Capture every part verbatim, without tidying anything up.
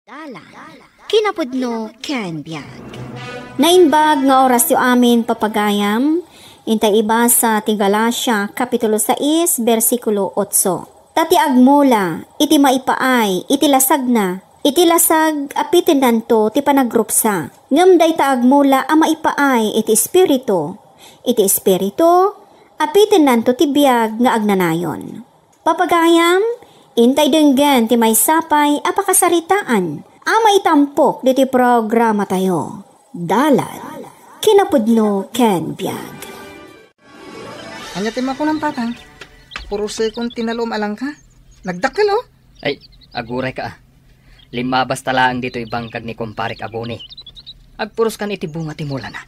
Dalan, kinapudno ken biag. Naimbag nga orasyo amin, papagayam, intay ibasa ti Galacia, Kapitulo sais, bersikulo otso. Ta ti agmula iti maipaay iti lasagna, iti lasag apitennanto ti panagrupsa. Ngem dayta agmula a maipaay iti Espiritu, iti Espiritu, apitennanto ti biag nga agnanayon. Papagayam, intay denggen ti maysa pay a pakasaritaan a maitampok ditoy programatayo. Dalan, kinapudno ken biag. Ania ti makunam, Tatang? Purusekon ti nalum a langka. Nagdakkel, oh. Ay, agurayka, ah. Limmabasta laeng ditoy bangkag ni Kumparek a Boni. Agpuruskan iti bunga ti mulana.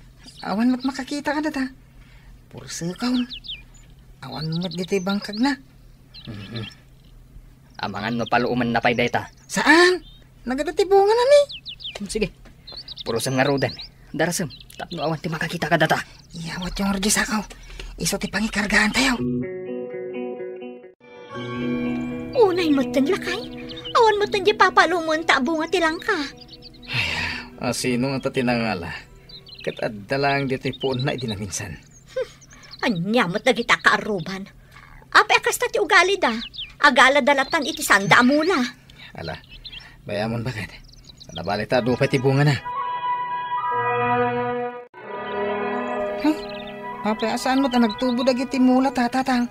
Awan met makakita kadata. Purusekon. Awan met ditoy bangkagna. Mhm. Amangan no paluomenna pay dayta. Saan? Nagadu ti bungana ni. Hmm, sige. Purusem ngaruden. Darasem, tapno awan ti makakita kadata. Iyawatyo ngarud diay sako. Isu ti pangikargaantayo. Unay metten, lakay. Awan metten diay papaluomenta a bunga ti langka. Ay, asino ngata ti nangala? Ket adda laeng ditoy puonna idi naminsan. Hmm, ania met dagita a kaarruban? Apay a kasta ti ugalida? Agalada latan iti saanda a mula. Ala, bayamon, baket. Nabali ta adu pay ti bungana. Hmm? Apay a saan met a nagtubo dagiti mula, Tatang?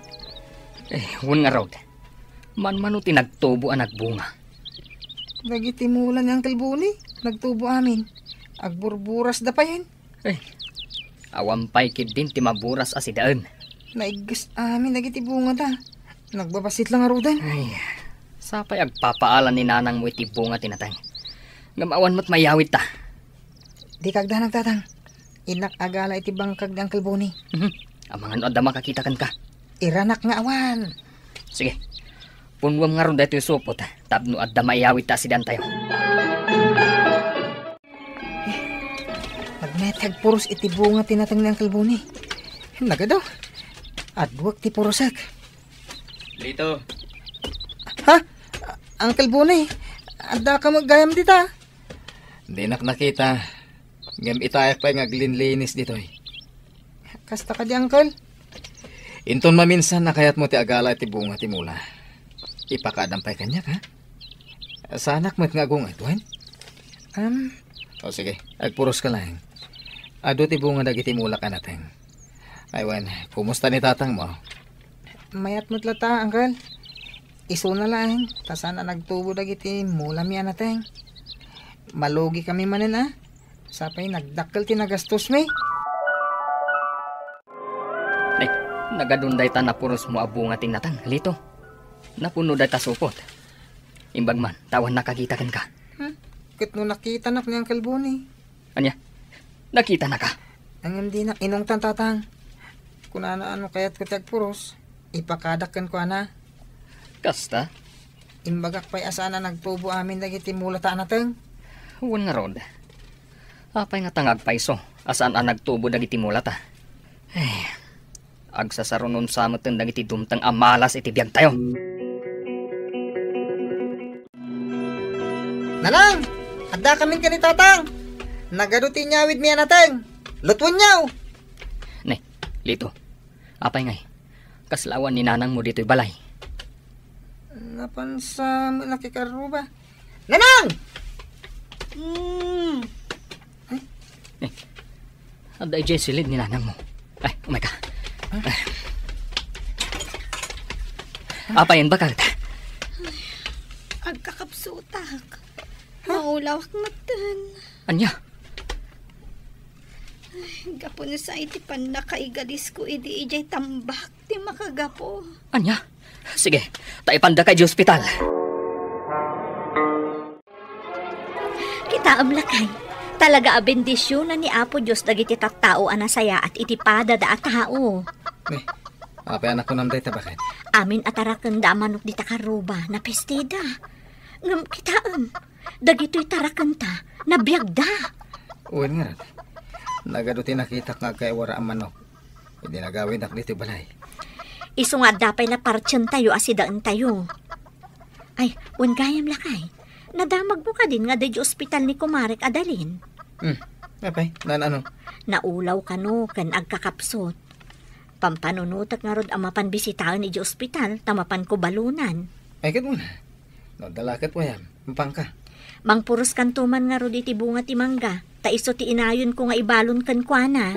Eh, wen ngarud. Manmano ti nagtubo a nagbunga. Dagiti mula ni Uncle Boni, nagtubo amin. Agburburasda payen. Eh, awan pay ketdin ti maburas a sidaen. Naigges amin dagiti bungada. Nagbabassit la ngaruden. Ay, sapay agpapaalan ni nanangmo iti bunga ti nateng. Ngem awan met mayawitta. Dika agdanag, Tatang. Innak agala iti bangkag ni Uncle Boni. Mhm. Amangan no adda makakita kenka. Iranak nga awan. Sige. Punnuem ngarud daytoy supot tapno adda maiyawitta a sidaentayo. Nagmeteg puros iti bunga ti nateng ni Uncle Boni. Nagadu. Aduak ti purosek. Lito. Ha? Uncle Boni, adda ka met gayam dita? Dinak nakita. Ngem itayak pay nga aglinlinis ditoy. Kasta kadi, Uncle? Inton maminsan a kayatmo ti agala iti bunga ti mula, ipakaadam pay kaniak, ha? Saanak met nga agunget, wen? Am. O, sige, agpuros ka laeng. Adu ti bunga dagiti mula a nateng. Ay, wen, kumusta ni tatangmo? Mayat met lata, Uncle. Isuna laeng, ta saan a nagtubo dagiti mulami a nateng. Malugikami manen, a. Sapay nagdakkel ti nagastosmi. Ay, nagadun dayta napurosmo a bunga ti nateng, Lito. Napuno dayta supot. Imbag man, ta awan nakakita kenka. Hmm? Ket no nakitanak ni Uncle Boni. Ania? Nakitanaka? Ngem dinak inungtan, tatang. Kunana a no kayatko ti agpuros, ipakadak kenkuana. Kasta? Imbagak pay a saan a nagtubo amin dagiti mulata a nateng. Wen ngarud. Apay ngata nga agpayso a saan a nagtubo dagiti mulata? Eh, agsasarunon sa metten dagiti dumteng a malas iti biagtayo. Nanang! Addakamin ken ni tatang! Nagadu ti inyawidmi a nateng! Lutwenyo! Ne, Lito, apay ngay? Kasla awan ni nanangmo ditoy balay? Napan sa nakikaruba. Nanang! Mm. Eh, adda idiay silid ni nanangmo. Ay, umay ka. Apay, bakit? Agkakapsutak. Maulawak metten. Ania? Gapu no sa iti pannakaigalisko idi idiay tambak ti makagapu. Ania? Sige, ta ipandaka iti ospital. Kitaem, lakay, talaga a bendisionan ni Apo Dios dagiti tattao a nasayaat iti padada a tao. Eh, apay a nakunam dayta, baket? Amin a tarakenda a manok dita karuba, napestida. Ngem kitaem, dagitoy tarakenta, nabiagda. Wen ngarud, nagadu ti nakitak nga agkaiwara a manok idi nagawidak ditoy balay. Isu nga adda pay la partientayo a sidaentayo. Ay, wen gayam, lakay. Nadamagmo kadin nga adda idiay ospital ni kumarek a Dalin? Hmm. Apay, naan-ano? Naulaw kano ken agkakapsut. Pampanunotek ngarud a mapan bisitaen idiay ospital ta mapanko balonan. Ay, ket una. No, adda la ket wayam. Mapangka. Mangpuroskanto man ngarud iti bunga ti mangga, ta isu ti inayonko nga ibalon kenkuana.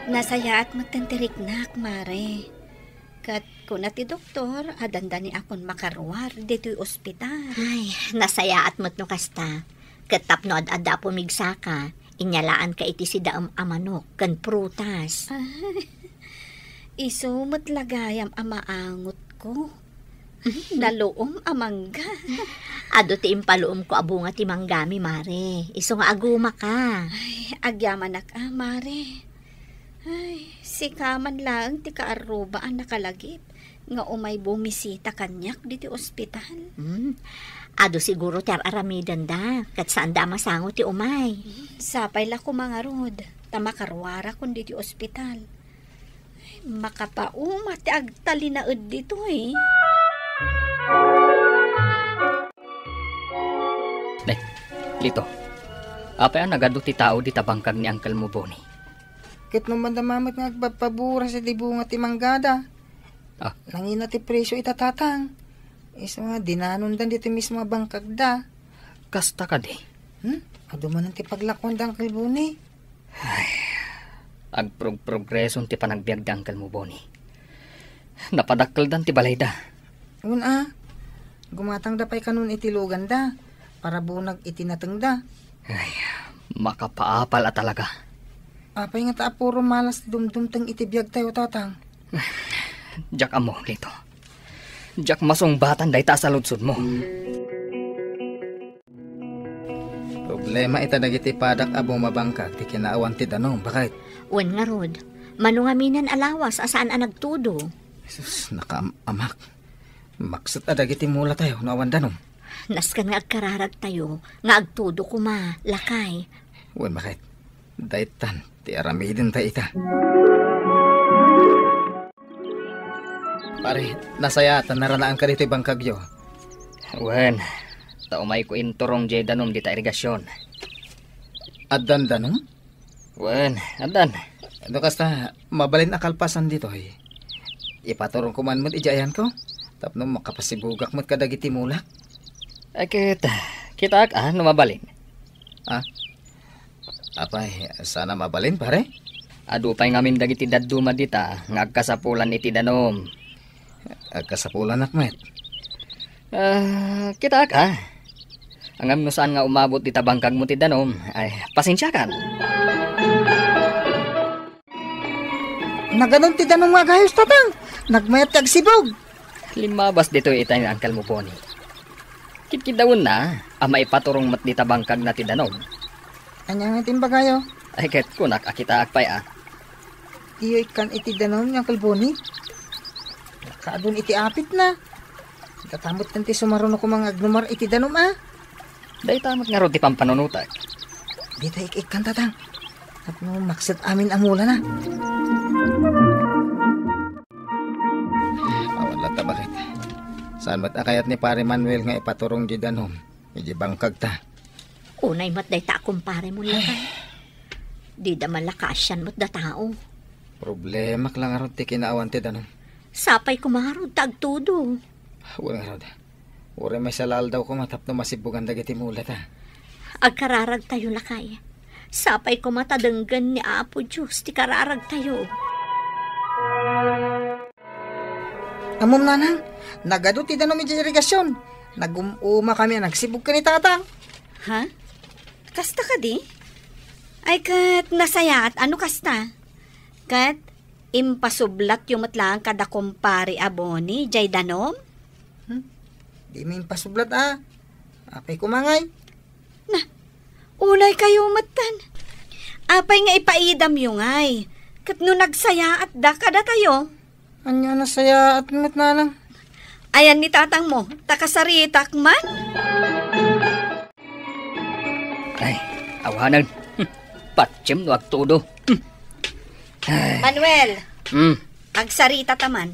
Nasayaat metten ti riknak, Mare. Ket kuna ti doktor, adda dakes a makaruar ditoy ospital. Ay, nasayaat met no kasta. Ket tapno ad-adda a pumigsaka, inyalaanka iti sidaem a manok ken prutas. Ay, isu met la gayam a maangotko. Naluom a mangga. Adu ti impaluomko a bunga ti manggami, Mare. Isu nga agumaka. Ay, agyamanak a, Mare. Ay, sika man laeng ti kaarruba a nakalagip nga umay bumisita kaniak ditoy ospital. Hmm. Adu siguro ti ar-aramidenda, ket saanda a masango ti umay. Hmm, sapay la koma ngarud, ta makaruarakon ditoy ospital. Makapauma ti agtalinaed ditoy. Ne, Lito, apay a nagadu ti tao dita bangkag ni Uncle mo, Boni? Ket no madama met nga agpapabura sa di bunga ti manggada. Ah. Nangina ti presyo ita, Tatang. Isu nga dinanondan ditoy mismo a bangkagda. Kasta kadi? Hmm? Adu manen ti paglakuan da, Uncle Boni. Ay, agprogprogreson ti panagbiag da, Uncle mo, Boni. Napadakkeldan ti balayda. Wen a, gumatangda pay kanon iti luganda, para bunag iti natengda. Ay, makapaapal a talaga. Apay nga ta apuro malas ti dumdumteng iti biagtayo, Tatang? Diak ammo, Lito. Diak masungbatan dayta a saludsodmo. Problema ita dagiti padak a bumabangkag ti kinaawan ti danum, baket. Wen ngarud, mano ngamin a lawas a saan a nagtudo? Jesus, nakaam-amak. Maksut a dagiti mulatayo no awan danum. Nasken nga agkararagtayo nga agtudo koma, lakay. Wen, baket. Daytan ti aramidenta ita. Pare, nasayaat a naranaanka ditoy bangkagyo. Wen, ta umayko inturong diay danum dita irigasion. Addan danum? Wen, addan. No kasta, mabalin a kalpasan ditoy. Ipaturongko man met idiay ayanko, tapno makapasibugak met kadagiti mulak. Ay, ket, kitaak a, no mabalin. Ah? Apay, saan a mabalin, pare? Adu pay ngamin dagiti dadduma dita nga agkasapulan iti danum. Agkasapulanak met. Ah, kitaak a. Ngem no saan nga umabut dita bangkagmo ti danum, ay, pasensiakan. Naganun ti danum nga agayos, Tatang. Nagmayat ti agsibug. Limmabas ditoy itay ni Uncle mo, Boni. Kitkitaenna a maipaturong met dita bangkagna ti danum. Ania nga ti imbagayo? Ay, ket kunak a kitaak pay a. Diyo ikkan iti danum ni Uncle Boni? Nakaadun iti apitna. Datamet ti sumaruno koma nga agnumar iti danum a. Dayta met ngarud ti pampanunotek. Dita ik-ikkan, Tatang. Tapno maksut amin a mulana. Awan latta, baket. Saan met a kayat ni Pare Manuel nga ipaturong di danum iti bangkagta? Unay met dayta a kumpare mo, lakay. Dida man la kaasian met da tao. Problemak la ngarud ti kinaawan ti danum. Sapay koma ngarud ta agtudo. Wen ngarud. Uray maysa la aldaw koma tapno masibugan dagiti mulata. Agkararagtayo, lakay. Sapay koma ta denggen ni Apo Dios ti kararagtayo. Ammom, nanang, nagadu ti danum idiay irigasion. Nagum-umakami a nagsibug ken ni Tatang. Ha? Kasta kadi? Ay, ket nasayaat a no kasta. Ket impasublatyo met laeng kada kumpare a Boni, diay danum? Hmm? Dimi impasublat a. Apay koma ngay? Na, unay kayo metten. Apay nga ipaidamyo ngay? Ket no nagsayaat da kadatayo? Ania nasayaat met, nanang? Ayan ni tatang mo, ta kasaritak man? Ay, awanen. Hmm, patiem no agtudo. Hmm. Ay. Manuel, hmm, agsarita ta man.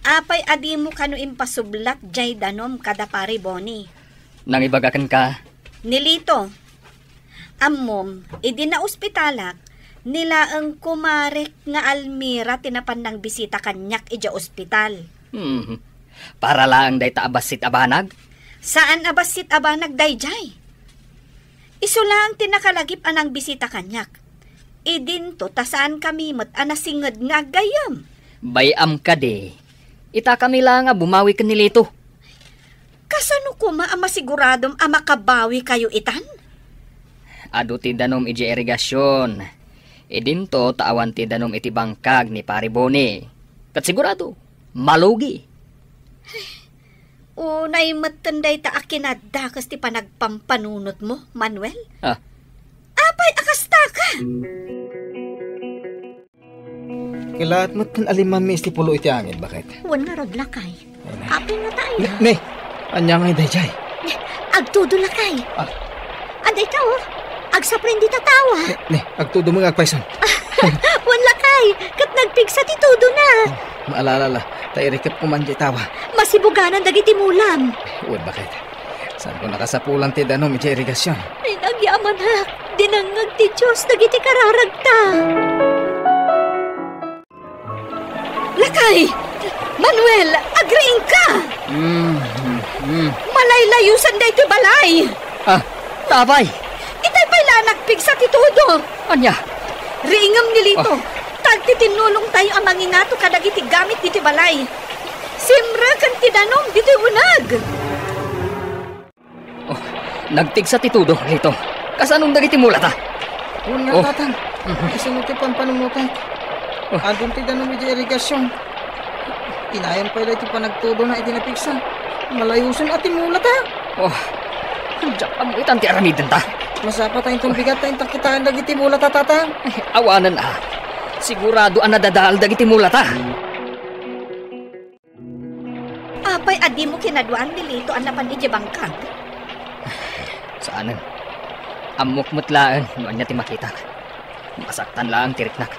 Apay a dimo kano impasublat jay danom kada Pari Boni? Nangibaga kenka. Ni Lito, ammom, idi naospitalak, ni laeng kumarek nga Almira ti napan nangbisita kaniak idiay ospital. Hmm. Para laeng dayta a bassit a banag? Saan a bassit a banag dayjay. Isu laeng ti nakalagip a nangbisita kaniak. Idinto ta saankami met a nasinged nga aggayyem. Bay-am kadi. Itakami laeng a bumawi ken ni Lito. Kasano koma a masiguradom a makabawikayo itan? Adu ti danom idiay irigasion. Idinto ta awan ti danom iti bangkag ni Pari Boni. Ket sigurado, malugi. Unay metten dayta a kinadakes ti panagpampanunotmo, Manuel. Ah. Apay a kasta ka? Kalaat metten a limmanmi iti pulo iti angin, baket. Wen ngarud, lakay. Ay, ne. Apay nga tayo? Ne, ne. Ania ngay dayjay? Ne, agtudo, lakay. Ah. Adda ikaw, oh. Agsaprindi ta tawa. Ne, ne, agtudo met nga agpayson. Wen, lakay, ket nagpigsa ti tudona. Hmm, maalala la, ta irikep ko man di tawa. Masibuganan dagiti mulam. Wen, baket. Saan ko nakasapulan ti danom idiay irigasion? Ay, nagyamanak, dinengngeg ti Dios dagiti kararagta. Lakay! Manuel, agriingka! Mm, mm, mm. Malaylayosan daytoy balay! Ah, apay? Itay pay la nagpigsa ti tudo. Ania? Riingem ni Lito. Ah. Tagtitinnulongtayo a mangingato kadagiti gamit ditoy balay. Simreken ti danom ditoy uneg. Oh, nagpigsa ti tudo, Lito. Kasanon dagiti mulata? Wen nga, oh. Tatang. Mhm. Kasano ti pampanunotak? Oh. Adun ti danom idiay irigasion. Inayon pay la iti panagtudona iti napigsa. Malayosen a ti mulata. Oh. Diak ammo itan ti aramidenta. Masapata inton bigat ta inta kitaen dagiti mulata, Tatang. Ay, awanen a. Sigurado a nadadael dagiti mulata. Apay a dimo kinaduaan ni Lito a napan idiay bangkag? Saanen. Ammok met laeng no ania ti makitak. Masaktan laeng ti riknak.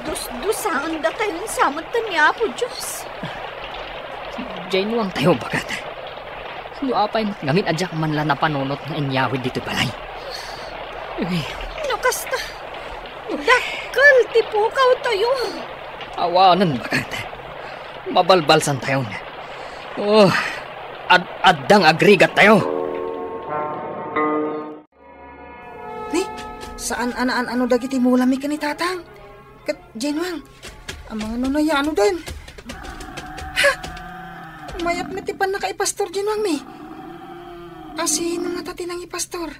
Dusdusaendatayon sa metten ni Apo Dios. Diay nuangtayo, baket. No apay met ngamin a diak man la napanunot nga inyawid ditoy balay. Uy. No kasta, dakkel ti pukawtayo. Awanen, baket. Mabalbalsantayon. Oh, ad-, adda nga agrigattayo. Ni, saan a naan-ano dagiti mulami ken ni Tatang? Ket Jenwang, amangan no nayaanoden. Ha? Mayat met ti pannakaipastor, Jenwang mi. Asino ngata ti nangipastor?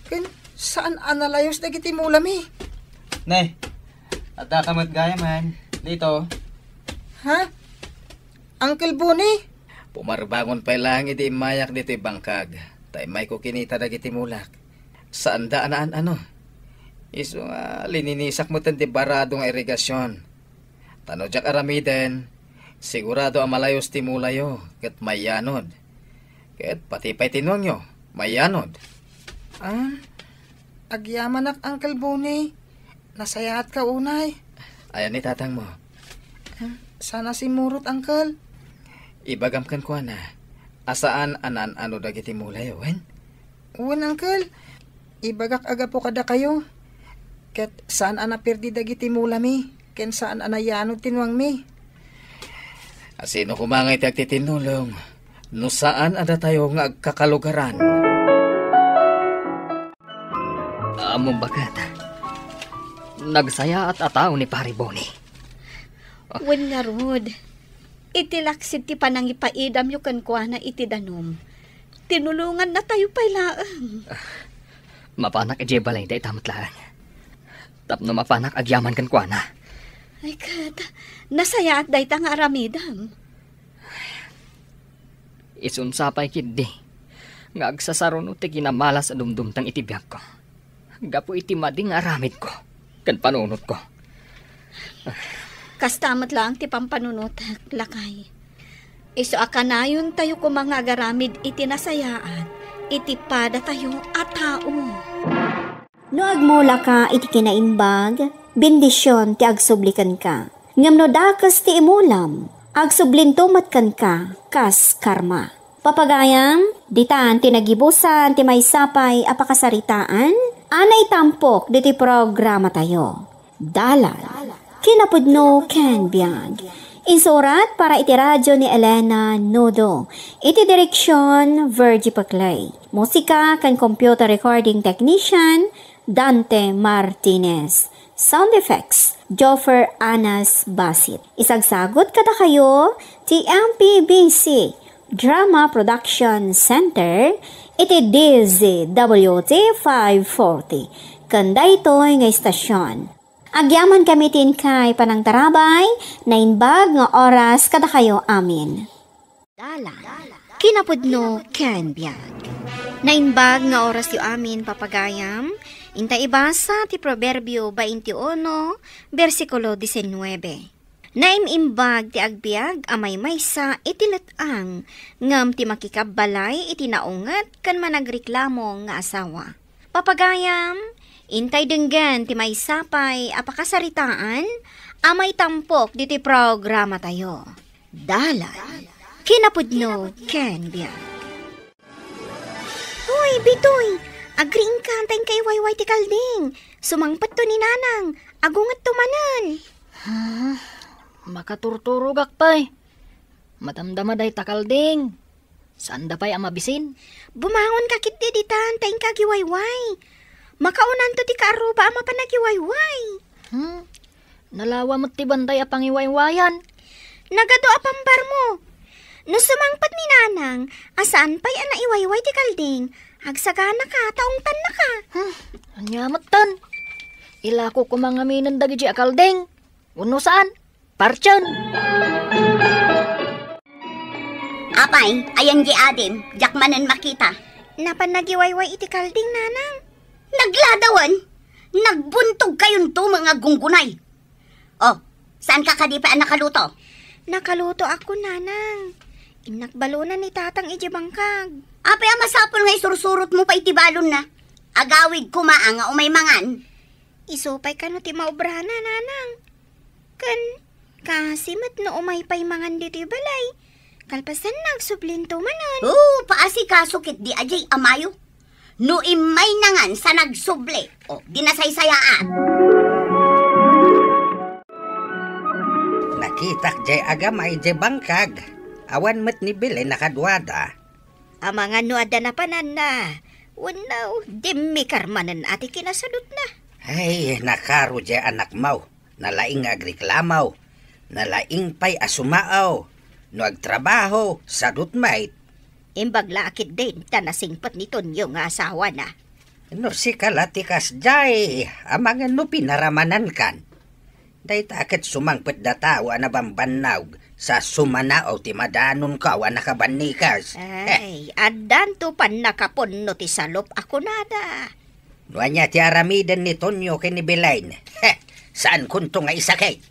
Ken saan a nalayos dagiti mulami? Ne, adda ka met gayamen, Lito. Ha? Uncle Boni? Pumarbangon pay laeng idi immayak ditoy bangkag, ta immayko kinita dagiti mulak. Saanda a naan-ano. Isu nga lininisak metten ti barado nga irigasion. Ta no diak aramiden, sigurado a malayos ti mulayo ket mayanod. Ket pati pay ti nuangyo, mayanod. Ah, agyamanak, Uncle Boni. Nasayaatka unay. Ayan ni tatangmo. Ah, saan a simmurot, Uncle. Ibagam kenkuana a saan a naan-ano dagiti mulayo, wen? Wen, Uncle. Ibagak a gapu kadakayo. Ket saan a naperdi dagiti mulami, ken saan a nayanod ti nuangmi. Asino koma nga iti agtitinnulong no saan a datayo nga agkakalugaran? Ammom, baket, nagsayaat a tao ni Pari Boni. Wen ngarud, iti laksid ti panangipaidamyo kenkuana iti danum, tinulongannatayo pay laeng. Mapanak idiay balay dayta met laeng. Tapno mapanak agyaman kenkuana. Ay, ket, nasayaat dayta nga aramidem. Isun sa pay ketdi nga agsasaruno ti kinamalas a dumdumteng iti biagko. Gapu iti madi nga aramidko ken panunotko. Kasta met laeng ti pampanunotek, lakay. Isu a kanayontayo koma nga agaramid iti nasayaat iti padatayo a tao. No agmulaka iti kinaimbag, bendision ti agsubli kenka. Ngem no dakes ti imulam, agsublinto met kenka kas karma. Papagayam, ditan ti nagibusan ti maysa pay a pakasaritaan a naitampok ditoy programatayo. Dalan, kinapudno ken biag. Insurat para iti radio ni Elena Nudo. Iti direksyon, Virgie Paclay. Musika ken computer recording technician, Dante Martinez. Sound effects, Joffer Anas Basit. Isagsagut kadakayo ti M P B C Drama Production Center iti D Z W T five forty. Ken daytoy nga istasyon. Agyaman kami ti inkay panangtarabay, naimbag nga oras kadakayo amin. Dalan, kinapudno ken biag. Naimbag nga orasyo amin, papagayam, inta ibasa ti Proverbio twenty-uno, bersikulo diecinuebe. Naim-imbag ti agbiag a maymaysa iti let-ang, ngem ti makikabbalay iti naunget ken managreklamo nga asawa. Papagayam, intay denggen ti maysa pay a pakasaritaan a maitampok ditoy programatayo. Dalan, kinapudno ken biag. Hoy, Bitoy! Agriingka, ta inka iwayway ti kalding. Sumangpetto ni Nanang. Agungetto manen. Ah, makaturturogak pay. Madamdama dayta kalding. Saanda pay a mabisin? Bumangonka ketdi ditan, ta inka agiwayway. Makaunanto ti kaarruba a mapan agiwayway. Hmm? Nalawa met ti bantay a pangiwaywayan. Nagadu a pambarmo. No sumangpet ni Nanang a saan pay a naiwayway ti kalding, agsaganaka ta ungtannaka. Hmm, ania met tan? Ilako koma ngaminen dagiti a kalding. Wenno saan? Partien. Apay, ayan di adim, diak manen makita. Napan nagiwayway iti kalding, Nanang. Nagladawan? Nagbuntog kayonto nga aggunggunay. Oh, saanka kadi pay a nakaluto? Nakaluto ako, Nanang. Innak balonan ni Tatang iti bangkag. Apay a masapul nga isursurotmo pay ti balonna? Agawid koma a nga umay mangan. Isu pay kano ti maobrana, Nanang. Ken, kasi met no umay pay mangan ditoy balay. Kalpasanna, agsublinto manen. Oh, paasikaso ketdi a diay amayo. No immay nangan sa nagsubli, o, di nasaysayaat. Nakitak diay agama idiay bangkag. Awan met ni Belen a kaduada. Amangan no adda napananna. Wenno, dimmikar manen a ti kinasadutna. Ay, nakaro diay anakmo. Nalaing nga agreklamo, nalaing pay a sumao. No agtrabaho, sadut met. Imbag la a ketdin ta nasingpet ni Tonio nga asawana. No sika la ti kasdiay, amangan no pinaramanankan. Dayta ket sumangpet da tao a nabambannog sa sumanao ti madanonko a nakabannikas. Ay, addanto pannakapunno ti salup a kunada. No ania ti aramiden ni Tonio ken ni Belen, he, saankonto nga isakit.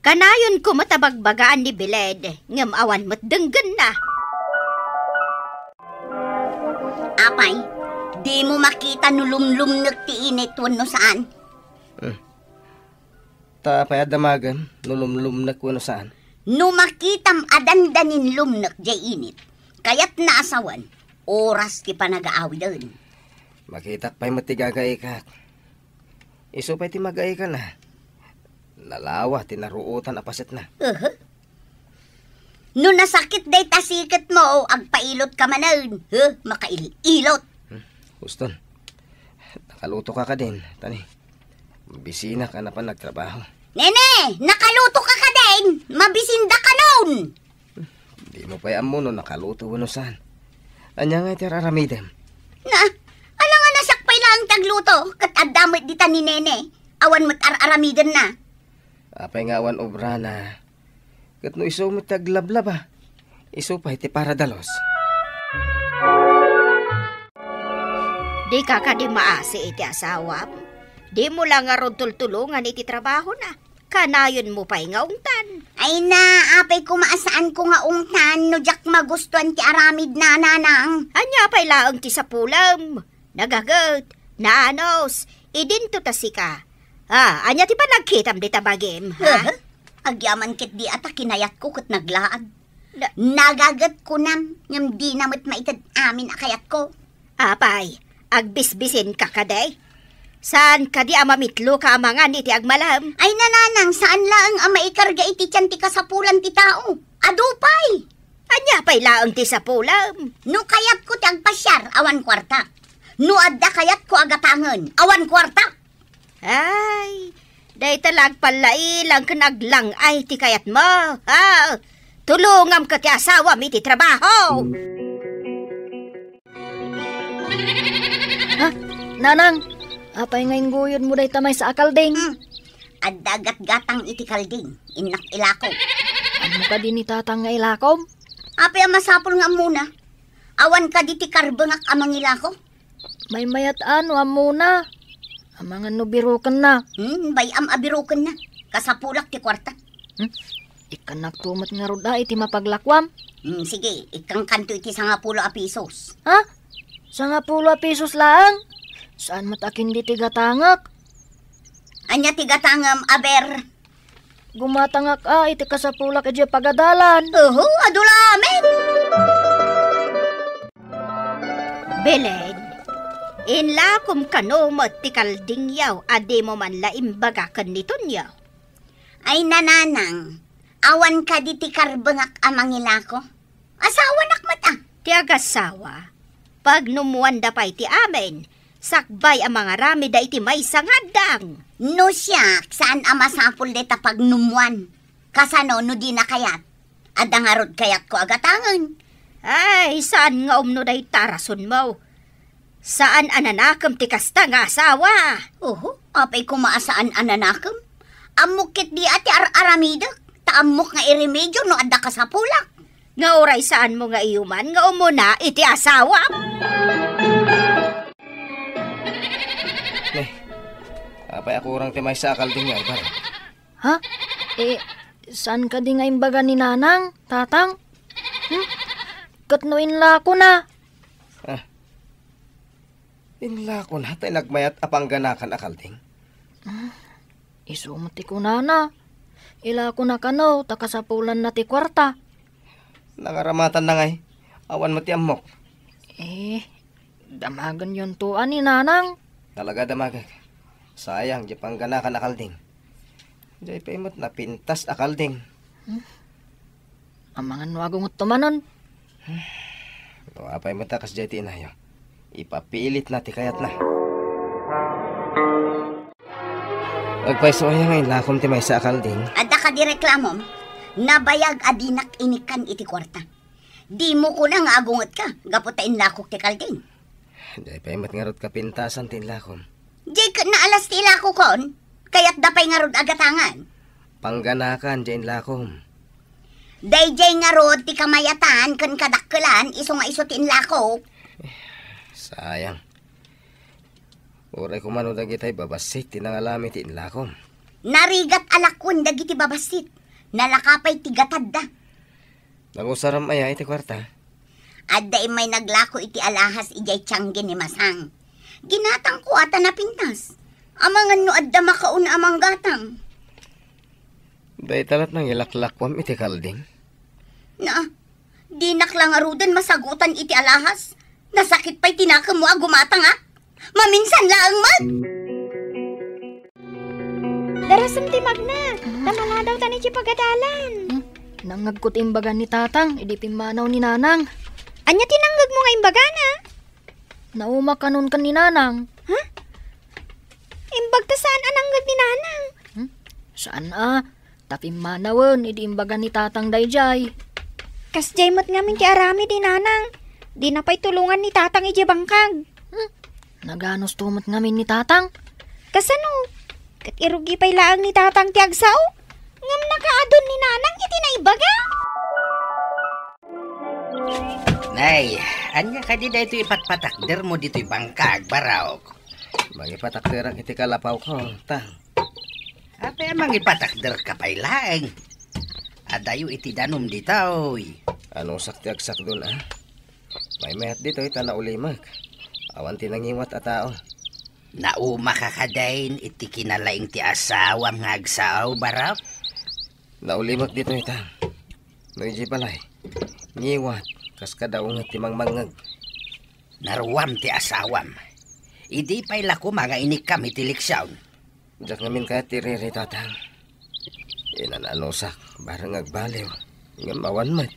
Kanayon koma ta bagbagaan ni Belen, ngem awan met denggenna. Apay, dimo makita no lumlumnek ti init wenno saan? Hmm. Ta apay a damagen no lumlumnek wenno saan? No makitam a dandanin lumnek diay init, kayatna a sawen, oras ti panagaawiden. Makitak pay met ti gagaikak. Isu pay ti magaikan a. Nalawa ti naruotan a pasetna. Uhu. No nasakit dayta siketmo, agpailotka manen. Huh, makail-ilot. Hmm, Houston, nakalutoka kadin, tani. Mabisinak a napan nagtrabaho. Nene, nakalutoka kadin. Mabisinda kanon. Dimo pay ammo no nakaluto wenno saan. Ania ngay ti ar-aramidem? Na, alangan a siak pay laeng ti agluto, ket adda met dita ni Nene. Awan met ar-aramidenna. Apay nga awan obrana? Ket no isu met ti aglablaba, isu pay ti paradalos. Dika kadi maasi iti asawam? Dimo la ngarud tultulongan iti trabahona. Kanayonmo pay nga ungtan. Ay na, apay koma a saanko nga ungtan no diak magustuan ti aramidna, Nanang. Ania pay laeng ti sapulem? Nagaget, naanus, idinto ta sika. Ah, ania ti panagkitam dita bagim, ha? Huh? Agyaman ketdi a ta kinayatko ket naglaag. Na- Nagaget kunam, ngem dina met maited amin a kayatko. Apay, agbisbisinka kadi? Saan kadi a mamitlo ka amangan iti agmalem? Ay, nanang, saan laeng a maikarga iti tian ti kasapulan ti tao. Adu pay! Ania pay laeng ti sapulem? No kayatko ti agpasiar, awan kuarta. No adda kayatko a gatangen, awan kuarta. Ay, dayta la agpallailang ken aglang-ay ti kayatmo, ha? Tulongam ket ti asawam iti trabaho. Ha? Nanang, apay nga ingguyodmo dayta maysa a kalding? Hmm. Adda gatgatang iti kalding, innak ilako. Ammok kadi ni tatang nga ilakom? Apay a masapul nga ammona? Awan kadi ti karbengak a mangilako? Maymayat a no ammona. Amangan no birokenna. Hmm, bay-am a birokenna. Kasapulak ti kuarta. Hmm? Ikkannakto met ngarud a iti mapaglakuam. Hmm, sige, ikkangkanto iti sangapulo a pisos. Ha? Sangapulo a pisos laeng? Saan met a ken di ti gatangek? Ania ti gatangem, aber? Gumatangak a iti kasapulak idiay pagadalan. Oho, adu la amin. Belen, inlakom kano met ti kaldingyo a dimo man la imbaga ken ni Tonyo? Ay, nanang, awan kadi ti karbengak a mangilako? Asawanak met a. Ti agasawa, pagnummuanda pay ti amin, sakbay a mangaramid iti maysa nga addang. No siak, saan a masapul dayta pagnummuan? Kasano no dina kayat? Adda ngarud kayatko a gatangen. Ay, saan nga umno dayta a rasonmo. Saan a nanakem ti kasta nga asawa. Oho, apay koma a saan a nanakem? Ammok ketdi a ti ar-aramidek, ta ammok nga iremedio no adda kasapulak. Nga uray saanmo nga iyuman nga umuna iti asawam. Ne, apay a kurang ti maysa a kalding nga ibar? Ha? Eh, saan kadi nga imbaga ni Nanang, Tatang? Hmm? Ket no inlakona? Ah. Inlakona ta inagmayat a pangganakan a kalding? Ah, isu met ti kunana. Ilakona kano ta kasapulanna ti kuarta. Nangaramatanna ngay. Awan met ti ammok. Eh, damagenyonto a ni Nanang. Talaga damagek. Sayang, di pangganakan a kalding. Diay pay met napintas a kalding. Hmm? Amangan no agungetto manen. No apay met a kasdiay ti inayo, ipapilitna ti kayatna. Agpayso aya nga inlakom ti maysa a kalding? Adda kadi reklamom? Nabayag a dinak inikkan iti kuarta. Dimo kuna nga agungetka gapu ta inlakok ti kalding. Diay pay met ngarud kapintasan ti inlakom. Diay ket naalas ti ilakokon, kayatda pay ngarud a gatangan. Pangganakan diay inlakom. Daydiay ngarud ti kamayatan ken kadakkelan isu nga isu ti inlakok. Sayang. Uray koma no dagitay babassit ti nangalami ti inlakom. Narigat a lakuan dagiti babassit. Nalaka pay ti gatadda. Nangusaram aya iti kuarta? Adda immay naglako iti alahas idiay tianggen ni Masang. Ginatangko a ta napintas. Amangan no adda makauna a manggatang. Dayta lat nangilaklakuam iti kalding? Na, dinak la ngaruden masagutan iti alahas. Nasakit pay ti nakemmo a gumatangak. Maminsan laeng met. Darasem ti magna, ta maladawtan iti pagadalan. Hmm? Nangngegko ti imbaga ni Tatang idi pimmanaw ni Nanang. Ania ti nangngegmo nga imbagana? Naumak kanon ken ni Nanang. Ha? Imbagta saan a nangngeg ni Nanang? Hmm? Saan a? Ta pimmanawen idi imbaga ni Tatang daydiay. Kasdiay met ngamin ti aramid ni Nanang. Dina pay tulongan ni Tatang idiay bangkag. Hmm? Naganusto met ngamin ni Tatang. Kasano? Ket irugi pay laeng ni Tatang ti agsao? Ngem nakaadun ni Nanang iti naibaga. Nay, ania kadi daytoy ipatpatakdermo ditoy bangkag, Barok? Mangipatakderak iti kalapawko, Tang. Apay a mangipatakderka pay laeng? Adayo iti danum ditoy. Anusak ti agsakdon, a? Maymayat ditoy ta naulimek. Awan ti nangiwat a tao. Naumaka kadin iti kinalaing ti asawam nga agsao, Barok? Naulimek ditoy, Tang. No idiay balay, ngiwat, kas kada unget ti mangmangngeg. Naruam ti asawam. Idi pay la koma nga inikkam iti leksion. Diak ngamin kayat ti riri, Tatang. Inananusak, barang agbaliw. Ngem awan met.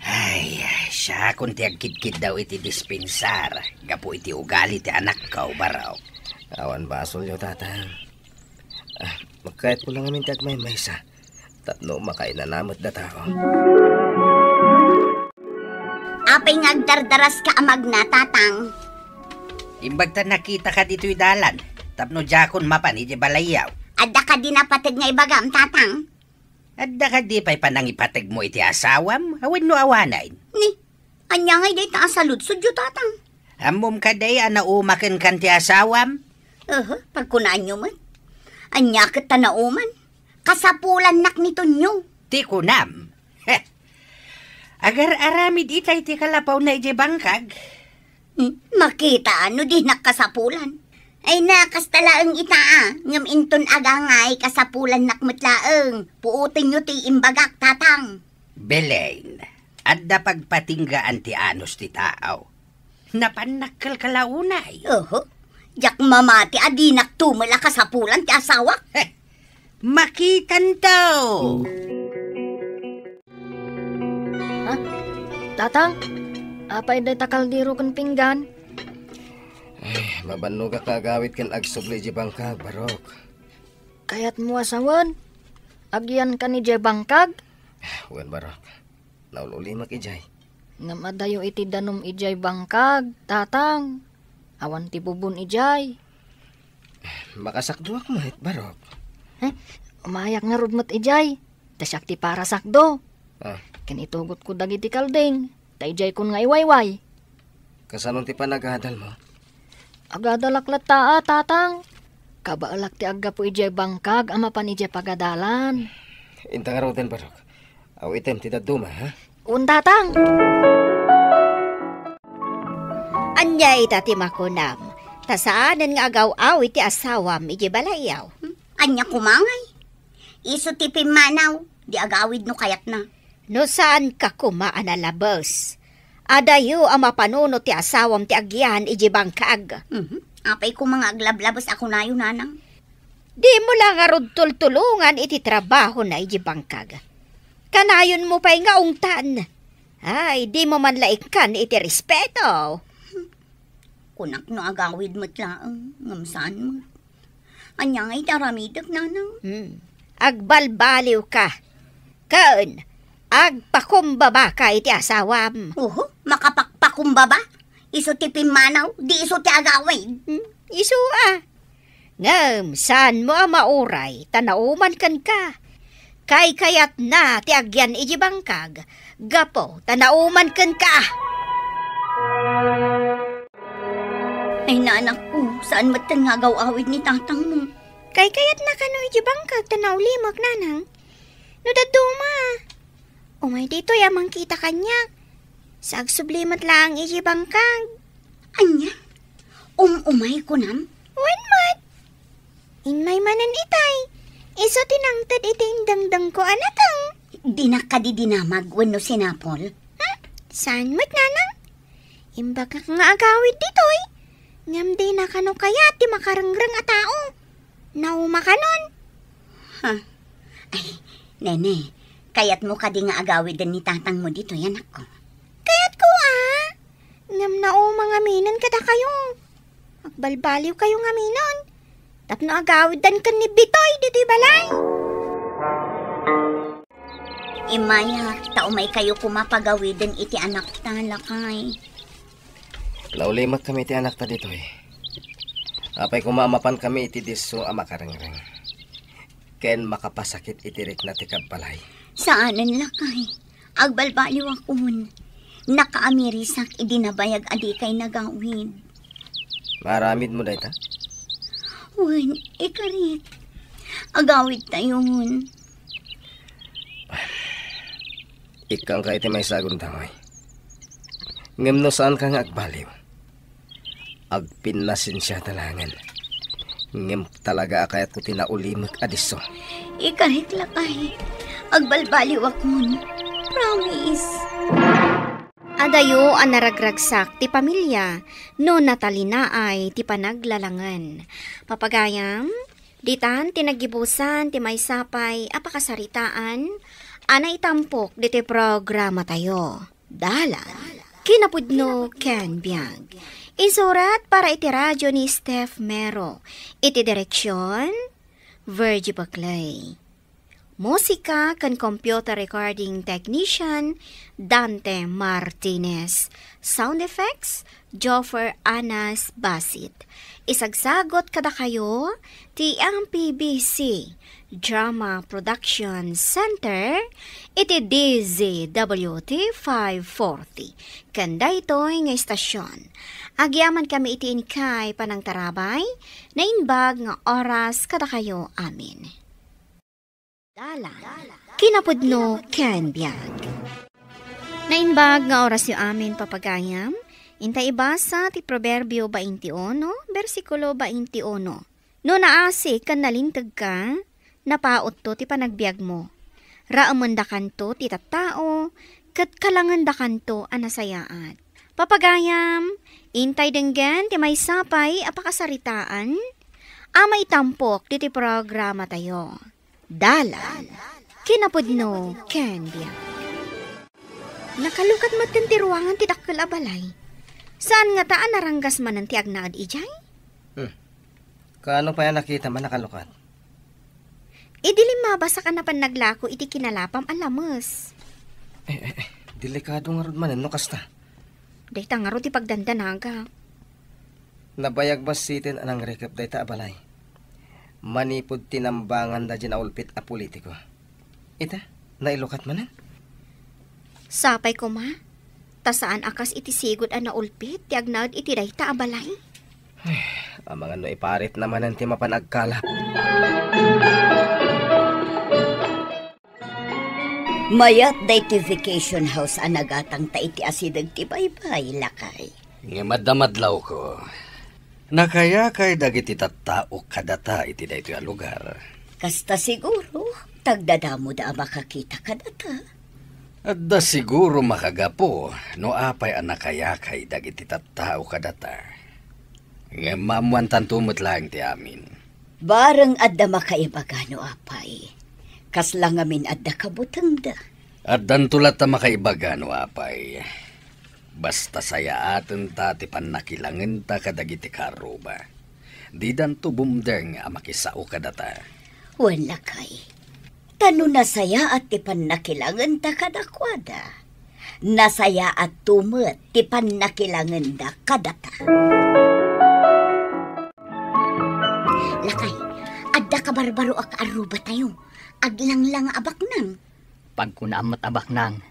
Ay, siakon ti agkidkiddaw iti dispensar gapu iti ugali ti anakko, Barok. Awan basolyo, Tatang. Ah, magkayatko la ngamin ti agmaymaysa tapno makainana met datao. Apay nga agdardaraska a magna, Tatang? Imbag ta nakitaka ditoy dalan tapno diakon mapan iti balayyo. Adda kadi napateg nga ibagam, Tatang? Adda kadi pay panangipategmo iti asawam? Awan no awanen. Ni, ania ngay dayta a saludsodyo, Tatang? Ammom kadi a naumaken kan ti asawam? Aha, pagkunaanyo met. Ania ket ta nauman? Kasapulannak ni Tonyo. Ti kunam? Heh. Agar-aramid itay ti kalapawna idiay bangkag. Hmm, makita no dinak kasapulan. Ay na, kasta laeng ita, a, ngem inton agangay, kasapulannak met laeng. Puotenyo ti imbagak, Tatang. Belen, adda pagpatinggaan ti anus ti tao. Napannak kalkalaunay. Oho. Diak mamati a dinak tumel a kasapulan ti asawak. Heh, makitanto. Ah, Tatang, apay dayta kaldero ken pinggan? Ay, mabannogak nga agawid ken agsubli idiay bangkag, Barok. Kayatmo a sawen? Agyankan idiay bangkag? Wen, Barok. Naul-ulimek idiay. Ngem adayo iti danum idiay bangkag, Tatang. Awan ti bubon idiay. Makasakdoak met, Barok. Eh, umayak ngarud met idiay. Ta siak ti parasakdo. Ah. Ken itugotko dagiti kalding, ta idiaykon nga iwayway. Kasano ti panagadalmo? Agadalak latta a, Tatang. Kabaelak ti aggapu idiay bangkag a mapan idiay pagadalan. Inta ngaruden, Barok. Aw, item ti dadduma, ha? Un, Tatang. Ania ita ti makunam? Ta saanen nga agaw-awid ti asawam idiay balayyo. Hmm? Ania koma ngay? Isu ti pimmanaw, di agawid no kayatna. No saanka koma a nalabes, adayo a mapanunot ti asawam ti agyan idiay bangkag. Mhm. Apay koma nga aglablabes a kunayo, Nanang? Dimo la ngarud tultulongan iti trabahona idiay bangkag. Kanayonmo pay nga ungtan. Ay, dimo man la ikkan iti respeto. Kunak no agawid met laeng, ngem saan met. Ania ngay ti aramidek, Nanang? Hmm. Agbalbaliwka. Ken agpakumbabaka iti asawam. Oho, makapakpakumbaba? Isu ti pimmanaw, di isu ti agawid. Hmm, isu a. Ngem saanmo a mauray ta nauman kenka. Kaykayatna ti agyan idiay bangkag gapu ta nauman kenka. Ay, nanakko, saan metten nga agaw-awid ni tatangmo? Kaykayatna kano idiay bangkag ta naulimek, nanang. No dadduma, umay ditoy a mangkita kaniak. Sa agsubli met laeng idiay bangkag. Ania? Um-umay kunam? Wen met. Immay manen itay. Isu ti nangted iti indengdengko a nateng. Dinak kadi dinamag wenno sinapol? Hmm? Saan met, nanang? Imbagak nga agawid ditoy. Ngem dina kano kayat ti makarengreng a tao. Naumakanon. Ha? Ay, nene, kayatmo kadi nga agawiden ni tatangmo ditoy, anakko? Kayatko a. Ngem nauma ngaminen kadakayo. Agbalbaliwkayo ngaminen. Tapno agawiden ken ni Bitoy ditoy balay. Immayak, ta umaykayo koma pagawiden iti anakta, lakay. Naulimekkami iti anakta ditoy. Apay koma a mapankami iti disso a makarengreng ken makapasakit iti rikna ti kabbalay. Saanen, lakay. Agbalbaliwakon. Nakaamirisak idi nabayag a dikay nagawid. Maaramidmo dayta? Wen, ikarik. Agawidtayon. Ikkanka iti maysa a gundaway. Ngem no saanka nga agbaliw, agpinnasensiata laengen. Ngem talaga a kayatko ti naulimek a disso. Ikarik, lakay. Agbalbaliwakon. Promise. Adayo a naragragsak ti pamilia no natalinaay ti panaglalangen. Papagayam, ditan ti naggibusan ti maysa pay a pakasaritaan a naitampok ditoy programatayo. Dalan, kinapudno ken biag. Insurat para iti radio ni Steph Mero. Iti direksyon, Virgie Baclay. Musika ken computer recording technician, Dante Martinez. Sound effects, Joffer Anas Basit. Isagsagot kadakayo ti M P B C Drama Production Center iti D Z W T five forty. Ken daytoy nga istasyon, agyamankami iti inkay panangtarabay, naimbag nga oras kadakayo amin. Dalan, kinapudno ken biag. Naimbag nga orasyo amin, papagayam, inta ibasa ti Proverbio twenty-one, bersikulo twenty-one. No naasi ken nalinteg ka, napautto ti panagbiagmo. Raemendakanto ti tattao, ket kalangendakanto a nasayaat. Papagayam, intay denggen ti maysa pay a pakasaritaan a maitampok ditoy programatayo. Dalan, kinapudno ken biag. Nakalukat metten ti ruangan ti dakkel a balay. Saan ngata a naranggas manen ti agnaed idiay? Hmm. Kaano pay a nakitam a nakalukat? Idi limmabasak a napan naglako iti kinalapam a lames. Eh, eh, eh, delikado ngarud manen no kasta. Dayta ngarud ti pagdandanagak. Nabayag bassiten a nangrikep dayta a balay manipud tinambangan da diay naulpit a politiko. Ita, nailukat manen? Sapay koma, ta saan a kas iti sigud a naulpit ti agnaed iti dayta a balay. Ay, amangan no iparitna manen ti mapan agkalap. Mayat daytoy vacation house a nagatangta iti asideg ti baybay, lakay. Ngem adda madlawko. Nakayakay dagiti tattao kadata iti daytoy a lugar. Kasta siguro, ta agdadamoda a makakita kadata. Adda siguro makagapu no apay a nakayakay dagiti tattao kadata. Ngem maammoantanto met laeng ti amin. Bareng adda makaibaga no apay. Kasla ngamin adda kabutengda. Addanto latta makaibaga no apay. Basta sayaatenta ti pannakilangenta kadagiti kaarruba. Didanto bumdeng a makisao kadata. Wen, lakay. Ta no nasayaat ti pannakilangenta kadakuada, nasayaatto met ti pannakilangenda kadata. Lakay, adda kabarbaro a kaarrubatayo. Aglanglang a baknang. Pagkunaam met a baknang.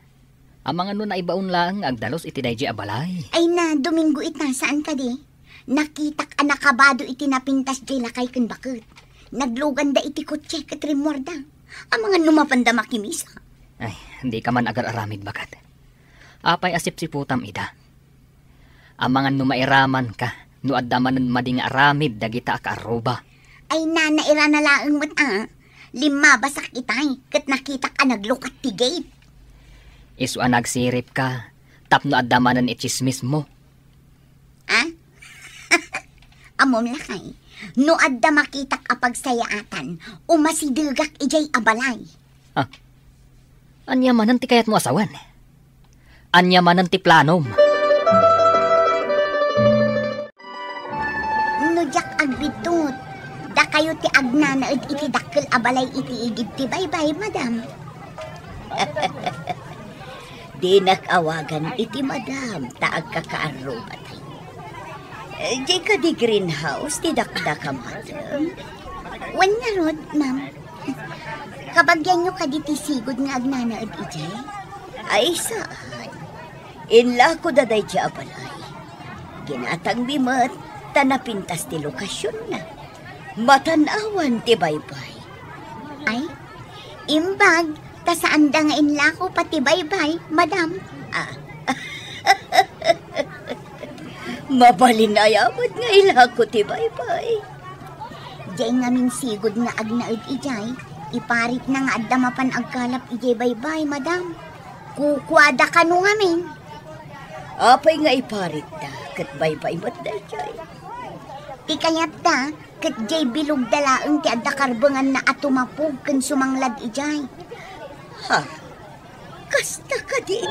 Amangan no naibaon laeng nga agdalus iti daydiay a balay. Ay na, Domingo ita, saan kadi? Nakitak a nakabado iti napintas diay lakay ken baket. Nagluganda iti kotse ket rimmuarda. Amangan no mapanda makimisa. Ay, dika man agar-aramid, baket. Apay a sipsiputam ida? Amangan no mairamanka no adda manen madi nga aramid dagita a kaarruba. Ay na, nairana laeng met a. Limmabasak itay, ket nakitak a naglukat ti gate. Isu a nagsiripka, tapno adda manen itsismismo. Ah? Ammom lakay, no adda makitak a pagsayaatan, umasidegak idiay a balay. Ah. Ania manen ti kayatmo a sawen? Ania manen ti planom? No diak agbiddut, dakayo ti agnanaed iti dakkel a balay iti igid ti baybay, madam. Dinak awagan iti madam ta agkakaarrubatay. Eh, diay kadi greenhouse ti dakdakam, madam? Wen ngarud, ma'am. Kabagianyo kadi ti sigud nga agnanaed idiay? Ay, saan. Inlakoda daydiay a balay. Ginatangmi met ta napintas ti lokasionna. Matan-awan ti baybay. Ay, imbag, ta saanda nga inlako pay ti baybay, madam. Ah. Mabalin aya met nga ilako ti baybay? Diay ngamin sigud nga agnaed idiay, Iparitna nga adda mapan agkalap idiay baybay, madam. Kukuada kano ngamin. Apay nga iparitda, ket baybay met daytoy. Ti kayatda, ket diay bilogda laeng ti adda karbenganna a tumapog ken sumanglad idiay. Ha? Kasta kadi?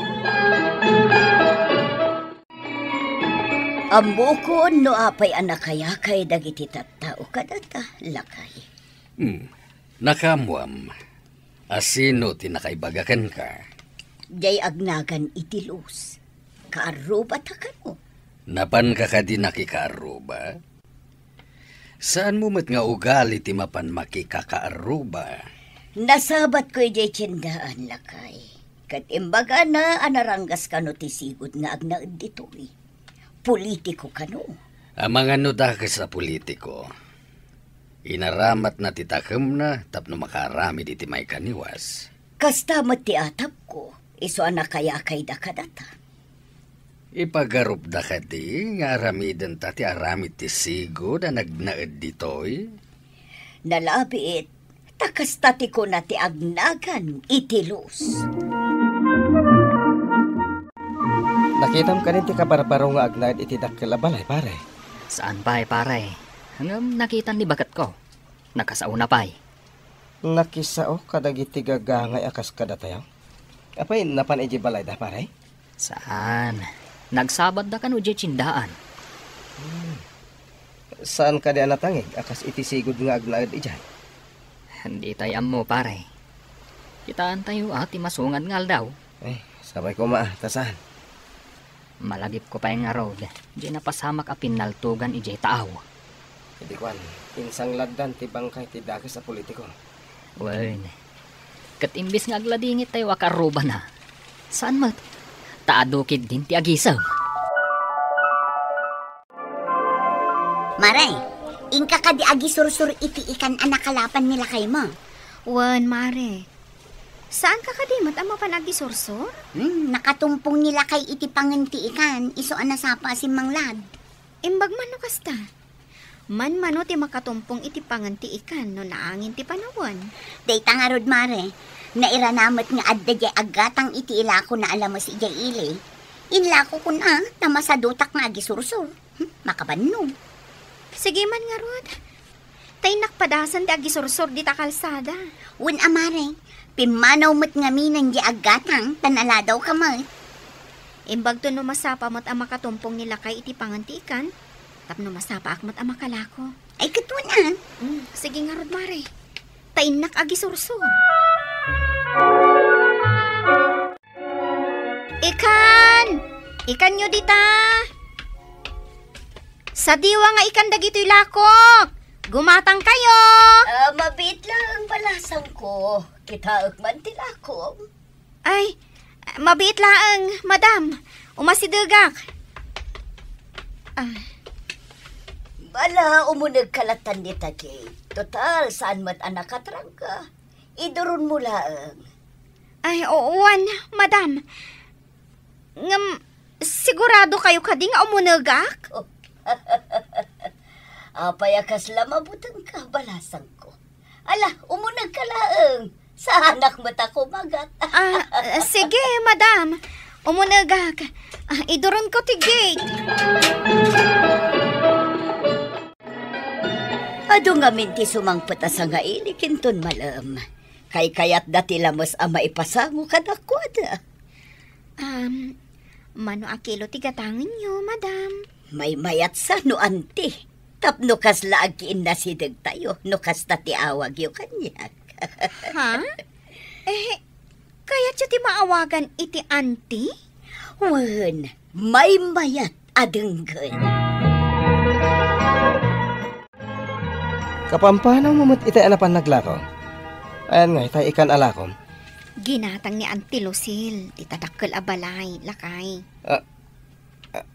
Ammokon no apay a nakayakay dagiti tattao kadata, lakay. Hmm. Nakaammoam, a sino ti nakaibaga kenka? Diay agnagan iti Luz. Kaarrubata kano? Napanka kadi nakikaarruba? Saanmo met nga ugali ti mapan makikakaarruba? Nasabatko idiay tiendaan, lakay. Ket imbagana a naranggas kano ti sigud nga agnaed ditoy. Politiko kano? Amangan no dakes a politiko. Inaramatna ti takemna tapno makaaramid iti maikaniwas. Kasta met ti atapko, isu a nakayakayda kadata. Ipagarupda kadi nga aramidenta ti aramid ti sigud a nagnaed ditoy? Nalabit, ta kasta ti kuna ti agnagan iti Luz. Nakitam kadi ti kabarbaro nga agnaed iti dakkel a balay, pare? Saan pay, pare. Ngem nakitan ni baketko. Nakasaona pay. Nakisao kadagiti gagangay a kas kadatayo? Apay, napan idiay balayda, pare? Saan. Nagsabatda kano idiay tiendaan. Hmm. Saan kadi a natangig a kas iti sigud nga agnaed idiay? Ditay ammo, pare. Kitaentayo a ti masungad nga aldaw. Ay, sapay koma a, ta saan. Malagipko pay ngarud, diay napasamak a pinnaltogan idiay taaw. Idi kuan, insangladdan ti bangkay ti dakes a politiko. Wen, ket imbes nga agladingit tayo a kaarrubana, saan met, ta adu ketdin ti agisem. Mare, inka kadi agisursur iti ikan a nakalapan ni lakaymo? Wen, mare. Saanka kadi met a mapan agisursur? Hmm, nakatumpong ni lakay iti pangen ti ikan, isu a nasapa a simmanglad. Imbag man no kasta. Manmano ti makatumpong iti pangen ti ikan no naangin ti panawen. Dayta ngarud, mare, nairana met nga adda diay aggatang iti ilakona a lames idiay ili. Inlakokon a, ta masadutak nga agisursur. Hmm, makabanno. Sige man ngarud. Ta innak padasen ti agisursur dita kalsada. Wen a, mare, pimmanaw met ngaminen diay aggatang, ta naladawka met. Imbagto no masapa met a makatumpong ni lakay iti pangan ti ikan, tapno masapaak met a makalako. Ay, ket wen a. Mm, sige ngarud, mare. Ta innak agisursur. Ikan! Ikanyo dita! Sadiwa nga ikan dagitoy lakok! Gumatangkayo! Ah, mabiit laeng balasangko. Kitaek man ti lakom. Ay, mabiit laeng, madam. Umasidegak. Ah. Bala, umunegka lattan dita, Kate. Total, saan met a nakatrangka? Iduronmo laeng. Ay, oo, wen, madam. Ngem, siguradokayo kadi nga umunegak? Apay a kasla mabutengka, balasangko? Ala, umunegka laeng. Saanak met a kumagat. Ah, sige, madam. Umunegak. Ah, iduronko ti gate. Adu ngamin ti sumangpet a sangailik inton malem. Kaykayatda ti lames a maipasango kadakuada. Um, mano a kilo ti gatangenyo, madam? Maymayat sa no anti. Tapno kasla agkiinnasidegtayo no kasta ti awagyo kaniak. Ha? Eh, kayatyo ti maawagan iti anti? Wen, maymayat a denggen. Kapampanaw mo met itay a napan naglako? Ayan nga, itay ikan a lakom. Ginatang ni Auntie Lucille, ti tadakkel a balay, lakay. Ah, ah,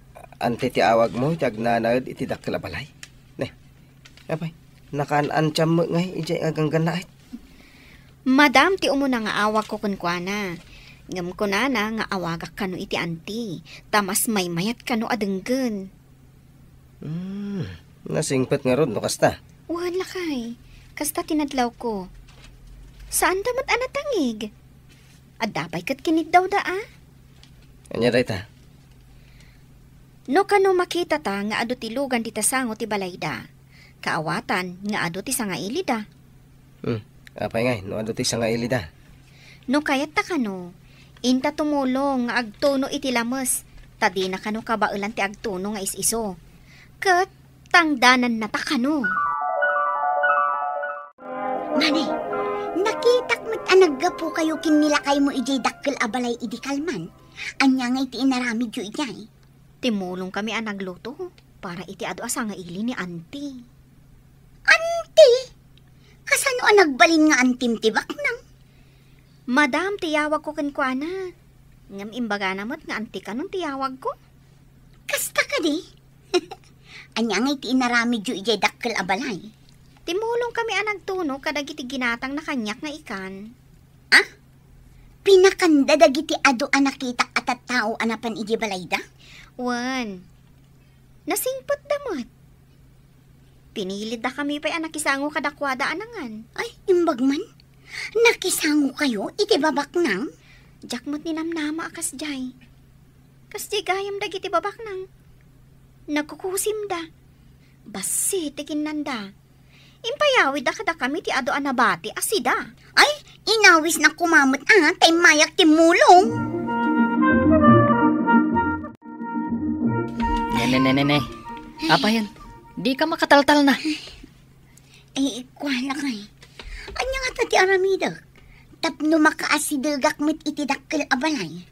anti ti awagmo iti agnanaed iti dakkel a balay? Ne, apay, nakaan-antiam met ngay idiay aganggannaet? Madam ti umuna nga awagko kenkuana. Ngem kunana nga awagak kano iti anti, ta mas maymayat kano a denggen. Hmm, nasingpet ngarud no kasta. Wen, lakay. Kasta ti nadlawko. Saanda met a natangig. Adda pay ket kiniddawda a. Ania dayta? No kano makitata nga adu ti lugan dita sango ti balayda, kaawatan nga adu ti sangailida. Hmm. Apay ngay, no adu ti sangailida? No kayatta kano, inta tumulong nga agtuno iti lames, ta dina kano kabaelan ti agtuno nga is-isu. Ket tangdanannata kano. Mani, nakitak met a naggapukayo ken ni lakaymo idiay dakkel a balay idi kalman. Ania ngay ti inaramidyo idiay? Timulongkami a nagluto para iti adu a sangaili ni Auntie. Auntie? Kasano a nagbalin nga antim ti baknang? Madam ti yawagko kenkuana. Ngem imbagana met nga Auntie kanon ti yawagko. Kasta kadi? Ania ngay ti inaramidyo idiay dakkel a balay? Timulongkami a nagtuno kadagiti ginatangna kaniak nga ikan. Ah? Pinakanda dagiti adu a nakitak a tattao a napan idiay balayda? Wen, nasingpetda met. Piniliddakami pay a nakisango kadakuada a nangan. Ay, imbag man. Nakisangokayo iti babaknang? Diak met ninamnama a kasdiay. Kasdiay gayam dagiti babaknang. Nagkukusimda. Bassit ti kinnanda. Impayawidda kadakami ti adu a nabati a sida. Ay, inawisnak koma met a, ta immayak timmulong. Ne, ne, ne, ne, ne. Apayen, dika makataltalna. Eh, kua lakay. Ania ngata ti aramidek? Tapno makaasidegak met iti dakkel a balay.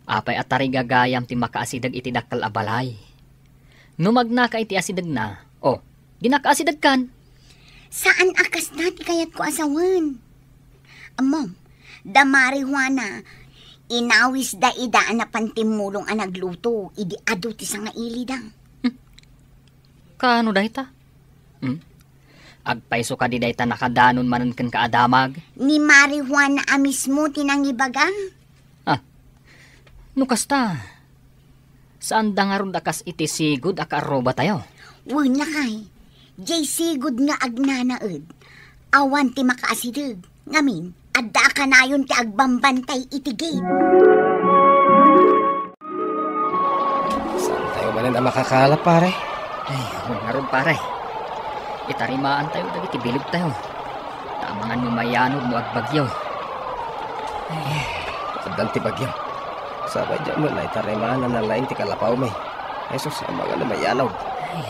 Apay a tarigagayam ti makaasideg iti dakkel a balay? No magnaka iti asidegna, o, dinaka asidegkan. Saan a kasta ti kayatko a sawen. Ammom, da Mari Juana, inawisda ida a napan timmulong a nagluto idi adu ti sangailida. Hmm. Kaano dayta? Hmm? Agpayso kadi dayta nakadanon manen kenka a damag? Ni Mari Juana a mismo ti nangibaga. Ah, no kasta, saanda ngarud a kas iti sigud a kaarrubatayo? Wen lakay, diay sigud nga agnanaed, awan ti makaasideg. Ngamin, adda a kanayon ti agbambantay iti gate. Saantayo manen a makakalap, pare? Ay, wen ngarud, pare. Itarimaantayo dagiti bilegtayo. Ta amangan no mayanod no agbagyo. Ay. Addan ti bagyo. Sapay diak met la itarimaan a nalaing ti kalapawmi. Jesus, amangan no mayanod. Ay,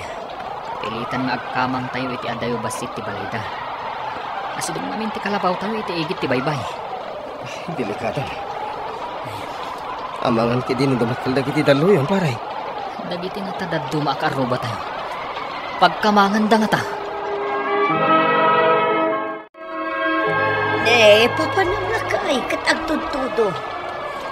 pilitan nga agkamangtayo iti adayo bassit ti balayda. Asideg ngamin ti kalapawtayo iti igid ti baybay. Ay, delikado. Amangan ketdi no dumakkel dagiti dalluyon, pare. Dagiti ngata dadduma a kaarrubatayo. Pagkamanganda ngata. Ne, papanam lakay ket agtudtudo.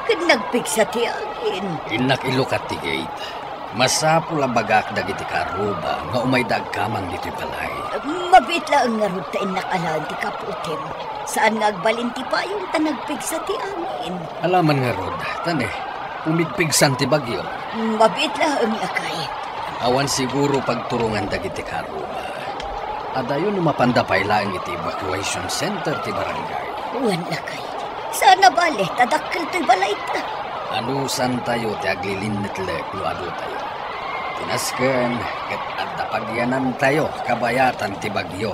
Ket nagpigsa ti angin. Innak ilukat ti gate. Masapul a bagak dagiti kaarruba nga umayda agkamang ditoy balay. Mabiit laeng ngarud ta innak alaen ti kaputim. Saan nga agbalin ti payong ta nagpigsa ti angin. Alaman ngarud, ta ne, pumigpigsan ti bagyo. Mabiit laeng, lakay. Awan siguro pagturongan dagiti kaarruba. Adayo no mapanda pay laeng iti evacuation center ti barangay. Wen, lakay. Saan a bale, ta dakkel toy balayta. Anusantayo ti aglilinnetlek no aduyo. Ti nasken, ket adda pagyanantayo kabayatan ti bagyo.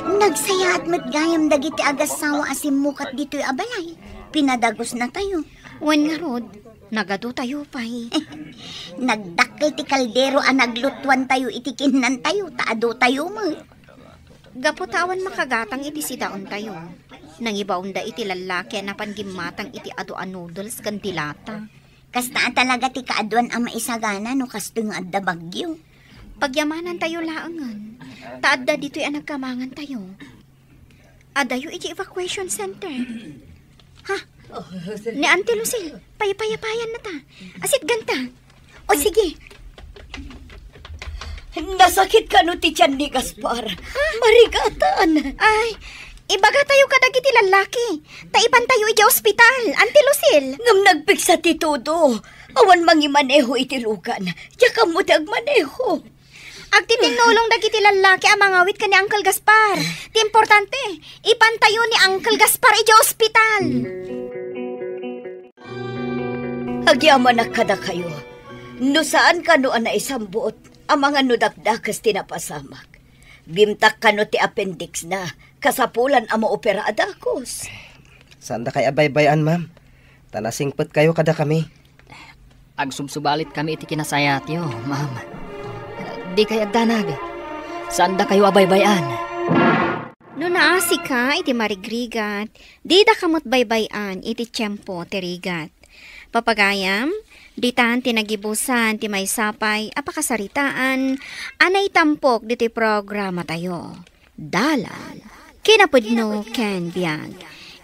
Nagsayaat met gayam dagiti agassawa a simmukat ditoy a balay. Pinadagusnatayo. Wen ngarud, nagadutayo pay. Nagdakkel ti kaldero a naglutuantayo iti kinnantayo, ta adutayo met. Gapu ta awan makagatang iti sidaontayo, nangibaonda iti lallaki a napan gimmatang iti adu a noodles ken dilata. Kasta a talaga ti kaaduan a maisagana no kastoy nga adda bagyo. Pagyamanantayo laengen, ta adda ditoy a nagkamangantayo. Adayo iti evacuation center. Ha? Ni Auntie Lucille, paypayapayannata. Asitganta. O, sige. Nasakit kano ti tian ni Gaspar? Ha? Marigatan. Ay, ibagatayo kadagiti lallaki. Ta ipantayo iti ospital, Auntie Lucille. Ngem nagpigsa ti todo. Awan mangimaneho iti lugan. Diak ammo ti agmaneho. Agtitinnulong dagiti lallaki a mangawit ken ni Uncle Gaspar. Ti importante, ipantayo ni Uncle Gaspar idiay ospital. Agyamanak kadakayo. No saan kano a naisambut, amangan no dakdakes ti napasamak. Bimtak kano ti appendix na, kasapulan a maopera a dakes. Saandakay a baybay-an, ma'am. Ta nasingpetkayo kadakami. Agsubsubalit kami iti kinasayatyo, ma'am. Dikay agdanag. Saandakayo a baybay-an. No naasika iti marigrigat, didaka met baybay-an iti tiempo ti rigat. Papagayam, ditan ti nagibusan ti maysa pay a pakasaritaan a naitampok ditoy programatayo. Dalan, kinapudno ken biag.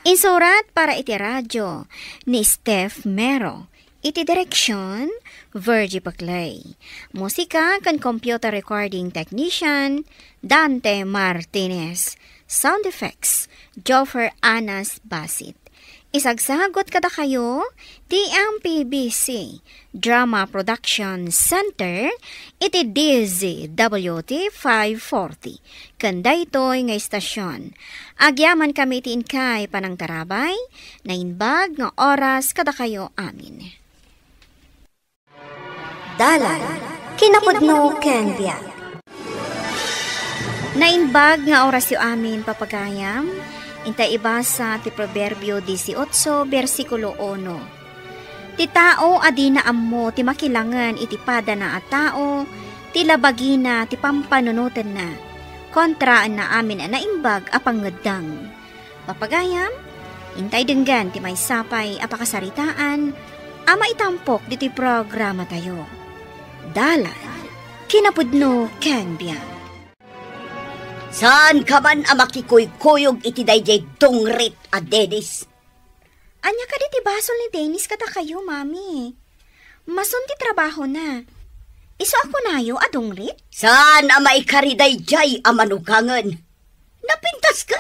Insurat para iti radio ni Steph Mero. Iti direksion, Virgie Paclay. Musika ken computer recording technician, Dante Martinez. Sound effects, Joffer Anas Basit. Isagsagut kadakayo ti M P B C Drama Production Center iti D Z W T five forty ken daytoy nga istasion. Agyamankami iti inkay panangtarabay, naimbag nga oras kadakayo amin. Dalan, kinapudno ken biag. Naimbag nga orasyo amin, papagayam, intay ibasa ti Proverbio dieciocho, bersikulo uno. Ti tao a dina ammo ti makilangen iti padana a tao, ti labagina ti pampanunotenna, kontraenna amin a naimbag a pangngeddeng. Papagayam, intay denggen ti maysa pay a pakasaritaan a maitampok ditoy programatayo. Dalan, kinapudno ken biag. Saanka man a makikuykuyog iti daydiay dungrit a Dennis. Ania kadi ti basol ni Dennis kadakayo, Mami? Mason ti trabahona. Isu a kunayo a dungrit? Saan a maikari daydiay a manugangen. Napintaska.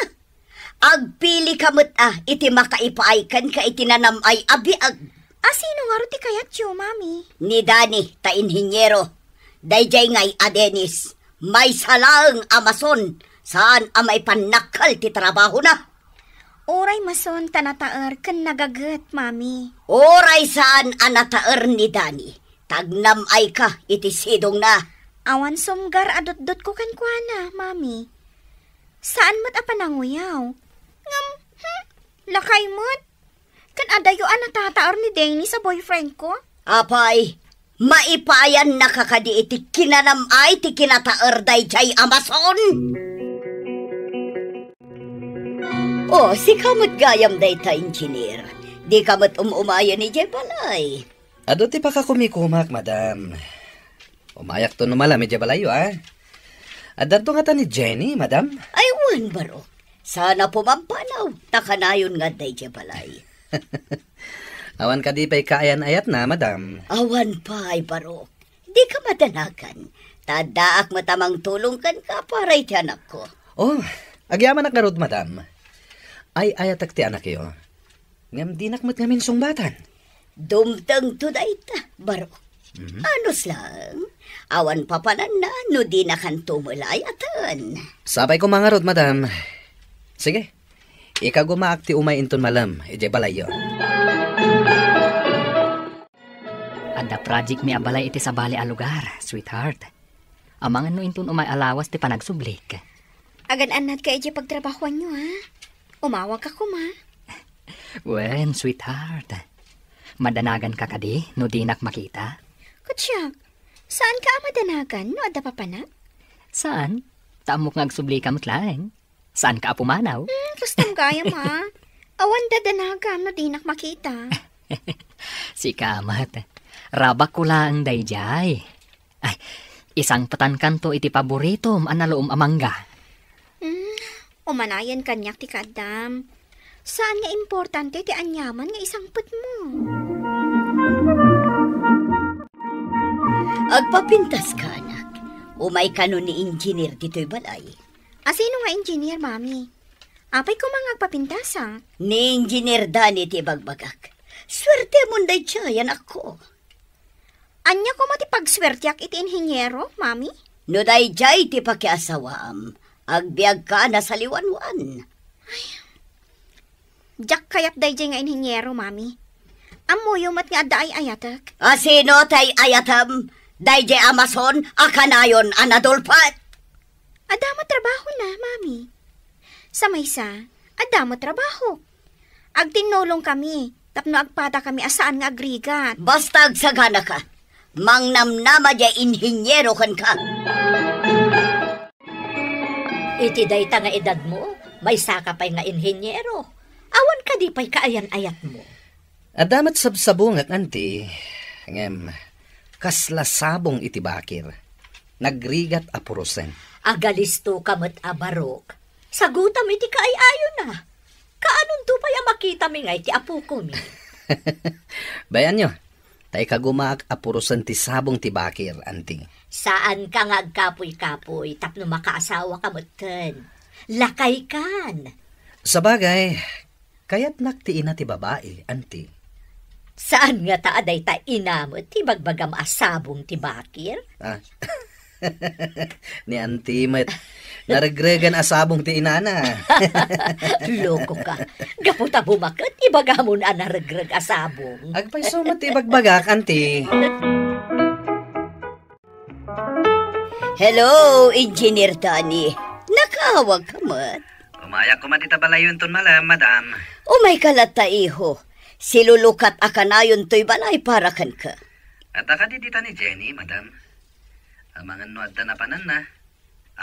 Agpilika met a iti makaipaay kenka iti nanam-ay a biag. A sino ngarud ti kayatyo, Mami? Ni Dani ta inhinyero. Daydiay ngay a Dennis, maysa laeng a mason, saan a maipannakkel ti trabahona. Uray mason ta nataer ken nagaget, Mami. Uray saan a nataer ni Dani, ta agnam-ayka iti sidongna. Awan sumgar a dutdotko kenkuana, Mami. Saan met a pananguyaw. Ngem, hmm, lakay met. Ken adayo a natataer ni Dennis a boyfriend ko? Apay, maipayannaka kadi iti kinanam-ay ti kinataer daydiay a mason? O, sika met gayam dayta, engineer. Dika met um-umayen idiay balay. Adu ti pakakumikumak, madam. Umayakto no malem idiay balayyo, a? Addanto ngata ni Jenny, madam? Ay, wen, Barok. Saan a pumampanaw, ta kanayon nga adda idiay balay. Awan kadi pay kaayan-ayatna, madam? Awan pay, Barok. Dika madanagan. Ta addaak met a mangtulong kenka para iti anakko. Oh, agyamanak ngarud, madam. Ay-ayatek ti anakyo. Ngem dinak met ngamin sungbatan. Dumtengto dayta, Barok. Mhm. Anus laeng, awan papananna no dinakanto met la ayaten. Sapay koma ngarud, madam. Sige, ikagumaak ti umay inton malem idiay balayyo. Adda project mi a balay iti sabali a lugar, sweetheart. Amangan no inton umay a lawas ti panagsublik. Agan-annadka idiay pagtrabahoanyo, ha? Umawagka koma. Wen, sweetheart. Madanaganka kadi no dinak makita? Ket siak, saanka a madanagan no adda papanak? Saan? Ta ammok nga agsublika met laeng. Saanka a pumanaw? Hmm, kastam gayam, a. Awan dadanagam no dinak makita. Sika met. Rabakko laeng daydiay. Ay, isangpetankanto iti paboritom a naluom a mangga. Hmm, umanayen kaniak ti kaaddam. Saan nga importante ti aniaman nga isangpetmo. Agpapintaska, anak. Umay kano ni engineer ditoy balay. A, sino nga engineer, Mami? Apay koma nga agpapintasak? Ni Engineer Dani ti ibagbagak. Suertemon daydiay, anakko. Ania koma ti pagsuerteak iti inhiniero, Mami? No daydiay ti pakiasawaam, agbiagka a nasaliwanwan. Diak kayat daydiay nga inhiniero, Mami. Ammoyo met nga adda ay-ayatek. A sino ti ay-ayatem? Daydiay a mason a kanayon a nadulpet? Adda met trabahona, Mami. Sa maysa, adda met trabahok. Agtinnulongkami tapno agpadakami a saan nga agrigat. Basta agsaganaka, mangnamnama diay inhiniero kenka. Iti dayta nga edadmo, maysaka pay nga inhiniero. Awan kadi pay kaayan-ayatmo? Adda met sabsabungek, Auntie, ngem kasla sabong iti bakir. Nagrigat a purosen. Agalistoka met a barok. Sagutam iti kaay-ayona. Kaanonto pay a makitami nga iti apokomi? Bay-anyo, ta ikagumaak a purosen ti sabong ti bakir, Auntie. Saanka nga agkapuy-kapuy tapno makaasawaka metten. Lakaykan. Sabagay, kayatnak ti ina ti babai, Auntie. Saan ngata a dayta ina met ti ibagbagam a sabong ti bakir? Ah. Ni Auntie met, naregregan a sabong ti inana. Lokoka. Gapu ta bumaket, ibagamon a naregreg a sabong. Agpayso met ti ibagbagak, Auntie. Hello, Engineer Danny. Nakaawagka met? Umayak koma dita balayonton malem, madam. Umayka latta, iho. Silulukat a kanayon toy balay para kenka. Adda kadi dita ni Jenny, madam? Amangan no adda napananna.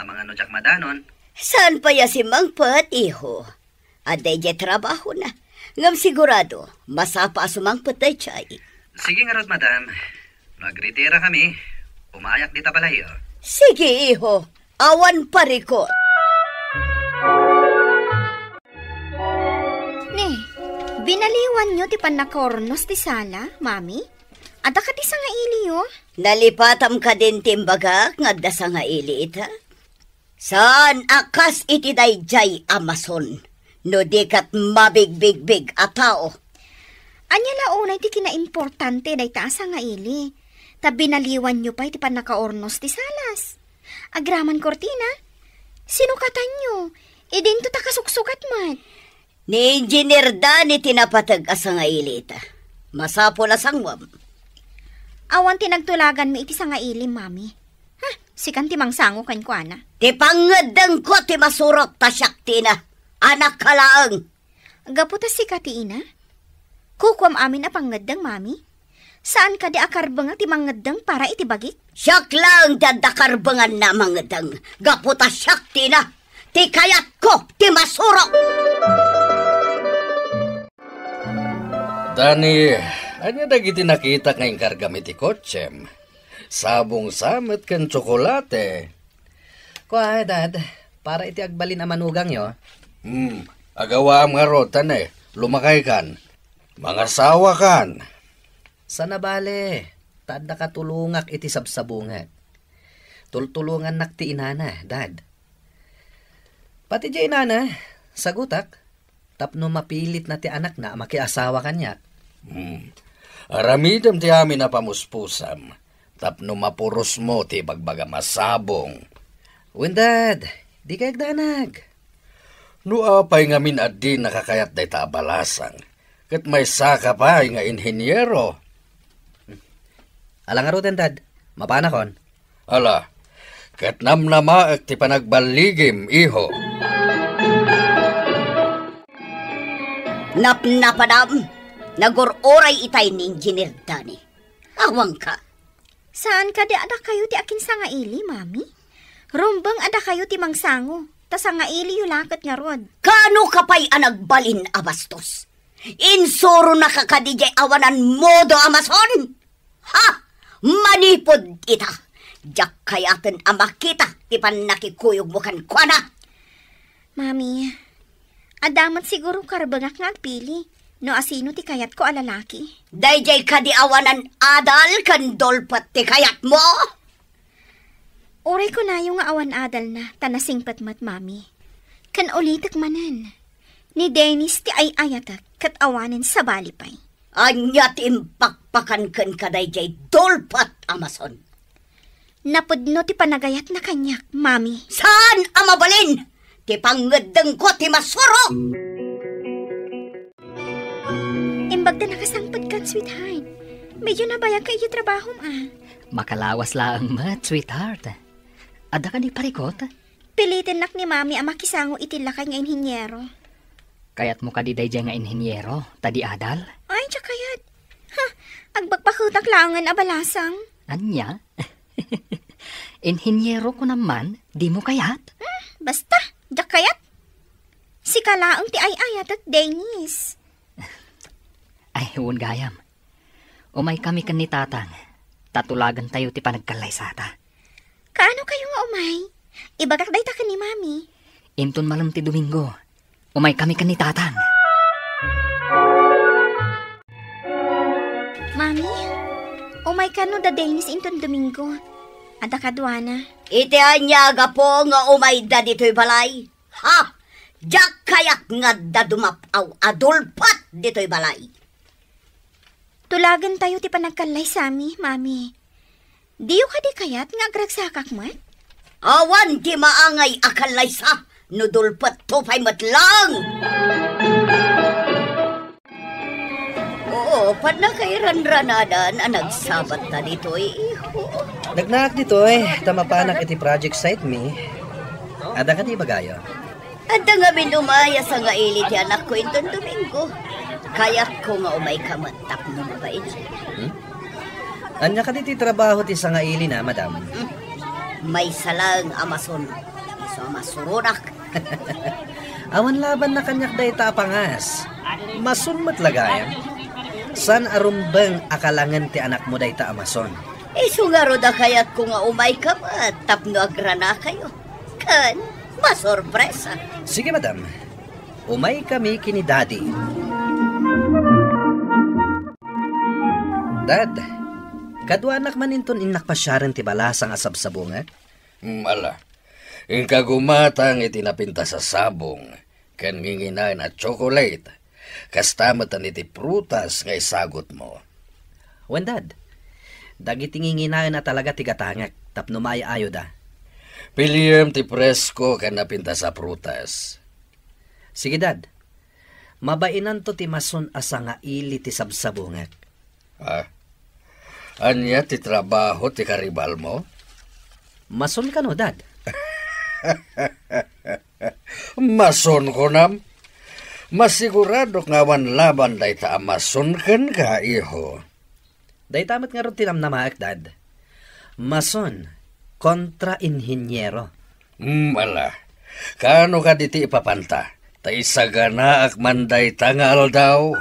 Amangan no diak madanon. Saan pay a simmangpet, iho? Adda idiay trabahona. Ngem sigurado, masapa a sumangpet daydiay. Sige ngarud, madam. No agritirakami, umayak dita balay. Sige, iho. Awan parikut. Ne, binaliwanyo ti pannakaurnos ti sala, Mami? Adda kadi sangailiyo? Nalipatam kadin ti imbagak nga adda sangaili ita? Saan a kas iti daydiay a mason, no di ket mabigbigbig a tao. Ania la unay ti kinaimportante dayta a sangaili, ta binaliwanyo pay ti pannakaurnos ti salas. Agraman kurtina, sinukatanyo, idinto ta kasuksukat met. Ni Engineer Danny ti napateg a sangaili ita. Masapul a sanguem. Awan ti nagtulaganmi iti sangailim, Mami. Ha, sikan ti mangsango kenkuana. Ti pangngeddengko ti masurok ta siak ti ina. Anak ka laeng. Gapu ta sika ti ina? Kukuam amin a pangngeddeng, Mami. Saan kadi a karbengak ti mangngeddeng para iti bagik? Siak laeng ti adda karbenganna a mangngeddeng. Gapu ta siak ti ina. Ti kayatko ti masurok. Dani, ania dagiti nakitak nga inkargam iti kotsem? Sabong sa met ken tsokolate. Kua, Dad, para iti agbalin a manugangyo. Hmm, agawaam ngarud, ta ne, lumakaykan. Mangasawakan. Sana bale, ta adda katulongak iti sabsabungek. Tultulongannak ti inana, Dad. Pati diay inana, sagutak, tapno mapilitna ti anakna a makiasawa kaniak. Hmm. Aramidem ti amin a pamuspusam, tapno mapurosmo ti ibagbagam a sabong. Wen, Dad, dikay agdanag. No apay ngamin a dinaka kayat dayta a balasang, ket maysaka pay nga inhiniero. Ala ngaruden, Dad, mapanakon. Ala, ket namnamaek ti panagballigim, iho. Napnapanam, nagur-uray itay ni Engineer Danny. Awanka. Saan kadi a dakayo ti akinsangaili, Mami? Rumbeng a dakayo ti mangsango, ta sangailiyo la ket ngarud. Kaano ka pay a nagbalin a bastos? Insuronaka kadi diay awanan modo a mason? Ha! Manipud ita! Diak kayaten a makita ti pannakikuyogmo kenkuana. Mami, adda met siguro karbengak nga agpili no asino ti kayatko a lalaki. Daydiay kadi awanan adal ken dulpet ti kayatmo? Uray kunayo nga awan adalna ta nasingpet met, Mami. Ken ulitek manen, ni Dennis ti ay-ayatek ket awanen sabali pay. Ania ti impakpakan kenka daydiay dulpet a mason? Napudno ti panagayatna kaniak, Mami. Saan a mabalin ti pangngeddengko ti masuro! Imbag ta nakasangpetkan, sweetheart. Medyo nabayagka iti trabahom, a. Makalawas laeng met, sweetheart. Adda kadi parikut? Pilitennak ni Mami a makisango iti lakay nga inhiniero. Kayatmo kadi daydiay nga inhiniero, ta di adal? Ay, diak kayat. Ha, agbakbaketak laengen a balasang. Ania? Inhiniero kunam man, dimo kayat? Hmm, basta, diak kayat. Sika laeng ti ay-ayatek, Dennis. Ay, wen gayam. Umaykami ken ni Tatang, ta tulagentayo ti panagkallaysata. Kaano kayo nga umay? Ibagak dayta ken ni Mami. Inton malem ti Domingo, umaykami ken ni Tatang. Mami, umay kano da Dennis inton Domingo? Adda kaduana. Iti ania a gapu nga umayda ditoy balay? Ha? Diak kayat nga adda dumap-aw a dulpet ditoy balay. Tulagentayo ti panagkallaysami, Mami. Diyo kadi kayat nga agragsakak met? Awan ti maangay a kallaysa no dulpetto pay met laeng. Oo, pannakairanranadan a nagsabatta ditoy, iho. Nagnaak ditoy, ta mapanak iti project site mi. Adda kadi ibagayo? Adda ngamin umay a sangaili ti anakko inton Domingo. Kayatko nga umayka met tapno mabain. Hmm? Ania kadi ti trabaho ti sangailina, madam? Hmm. Maysa laeng a mason. Isu a masuronak. Awan labanna kaniak dayta a pangas. Mason met la gayam. Saan a rumbeng a kalangen ti anakmo dayta a mason? Isu ngarud a kayatko nga umayka met tapno agranakayo. Ken masorpresa. Sige, madam. Umaykami ken ni Daddy. Dad, kaduanak man inton innak pasiaren ti balasang a sabsabungek? Hmm, ala. Inka gumatang iti napintas a sabong ken nginginaen a tsokolate. Kasta met iti prutas nga isagutmo. Wen, Dad. Dagiti nginginaen a talaga ti gatangek tapno maay-ayoda. Piliem ti presko ken napintas a prutas. Sige, Dad. Mabainanto ti mason a sangaili ti sabsabungek. Ah, ania ti trabaho ti karibalmo? Mason kano, Dad? Mason, kunam? Masiguradok nga awan laban dayta a mason kenka, iho. Dayta met ngarud ti namnamaek, Dad. Mason kontra inhiniero. Hmm, ala. Kaano kadi ti ipapanta? Ta isaganaak man dayta nga aldaw.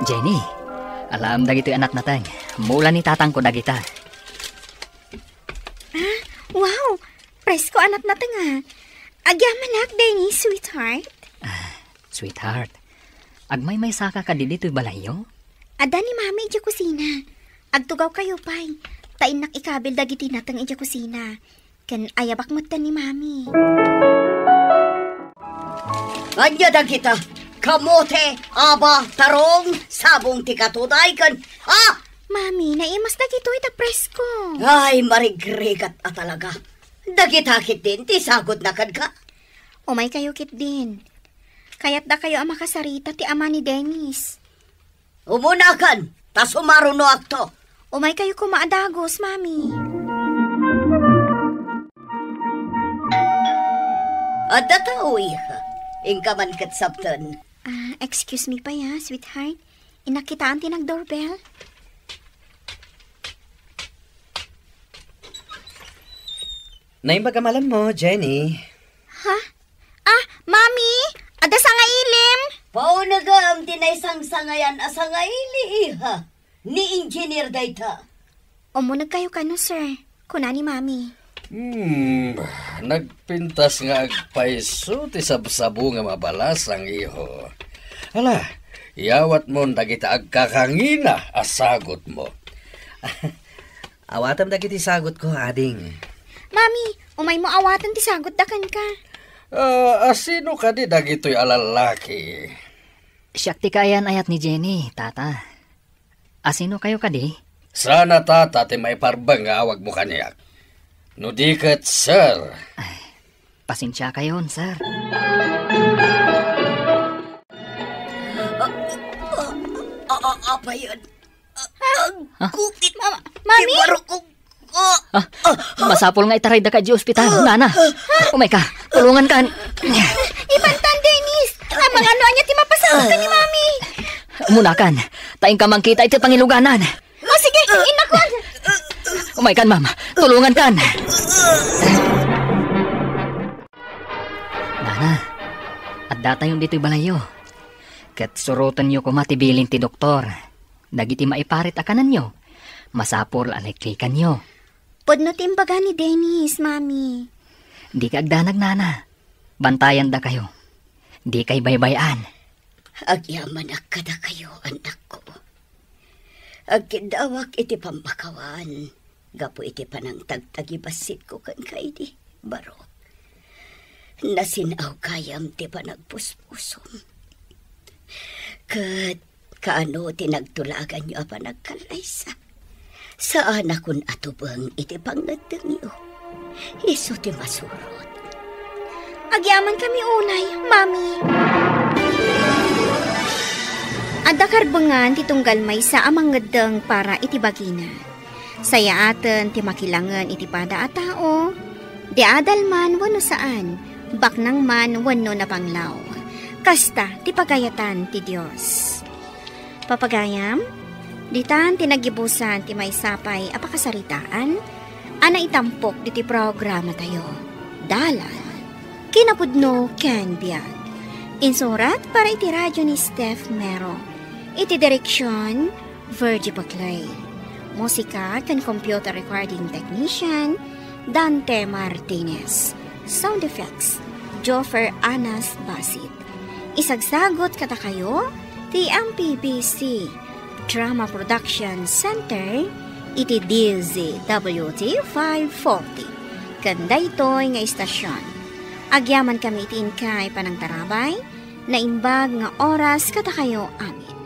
Jenny, alaem dagitoy a natnateng. Mula ni tatangko dagita. Ah, wow! Presko a natnateng, a. Agyamanak, Dennis, sweetheart. Ah, sweetheart, agmaymaysaka kadi ditoy balayyo? Adda ni Mami idiay kusina. Agtugawkayo pay, ta innak ikabil dagiti nateng idiay kusina. Ken ayabak metten ni Mami. Ania dagita? Kamote, aba, tarong, sabong ti katuday, ken, ah! Mami, naimas dagitoy ta presko. Ay, marigrigat a talaga. Dagita ketdin ti sagutna kenka? Umaykayo ketdin. Kayatdakayo a makasarita ti ama ni Dennis. Umunakan, ta sumarunoakto. Umaykayo koma a dagus, Mami. Adda tao, iha. Inka man ket sabten. Ah, excuse me pay, ah, sweetheart. Innak kitaan ti nag-doorbell. Naimbag a malemmo, Jenny. Ha? Ah, Mami, adda sangailim. Paunegem ti naisangsangayan a sangaili, iha. Ni Engineer dayta. Umunegkayo kano, sir, kuna ni Mami. Hmm, nagpintas nga agpayso ti sabsabongem a balasang, iho. Ala, iyawatmon dagita agkakangina a sagutmo. Awatem dagiti sagutko, ading. Mami, umaymo awaten ti sagutda kenka. Ah, asino kadi dagitoy a lallaki? Siak ti kaayan-ayat ni Jenny, tata. Asino kayo kadi? Saan a tata ti maiparbeng nga awagmo kaniak. No di ket, sir. Ay, pasensiakayon, sir. A-, a-, a-, apayan. Ah, Agkukit. Ma-, Mami? Ti barukok. Ah, masapul nga itarayda ka idiay ospital, nana. Umayka, tulungankan. Ipantan, Dennis. Amangan no ania ti mapasamak ken ni Mami. Umunakan, ta inka mangkita iti pangiluganan. O, sige, innakuan. Umaykan, ma'am. Tulungankan. Nana, addatayon ditoy balayyo. Ket surotenyo koma ti bilin ti doktor. Dagiti maiparit a kanenyo, masapul a liklikanyo. Pudno ti imbaga ni Dennis, Mami. Dika agdanag, nana. Bantayandakayo. Dika ibaybay-an. Agyamanak kadakayo, annakko. Agkiddawak iti pammakawan gapu iti panangtagtagibasitko kenka idi, barok. Nasin-aw gayam ti panagpuspusom. Ket kaano ti nagtulaganyo a panagkallaysa? Saanakon a tubeng iti pangngeddengyo. Isu ti masurot. Agyamankami unay, Mami. Adda karbengan ti tunggal maysa a mangngeddeng para iti bagina. Sayaaten ti makilangen iti pada a tao, di adal man wenno saan, baknang man wenno napanglaw. Kasta ti pagayatan ti Dios. Papagayam, ditan ti naggibusan ti maysa pay a pakasaritaan a naitampok diti programatayo. Dalan, kinapudno ken biag. Insurat para iti radyo ni Steph Mero. Iti direksyon, Virgie Paclay. Musika ken computer recording technician, Dante Martinez. Sound effects, Joffer Anas Basit. Isagsagut kadakayo ti M P B C Drama Production Center iti D Z W T five forty. Ken daytoy nga istasyon, agyamankami iti inkay panangtarabay, naimbag nga oras kadakayo amin.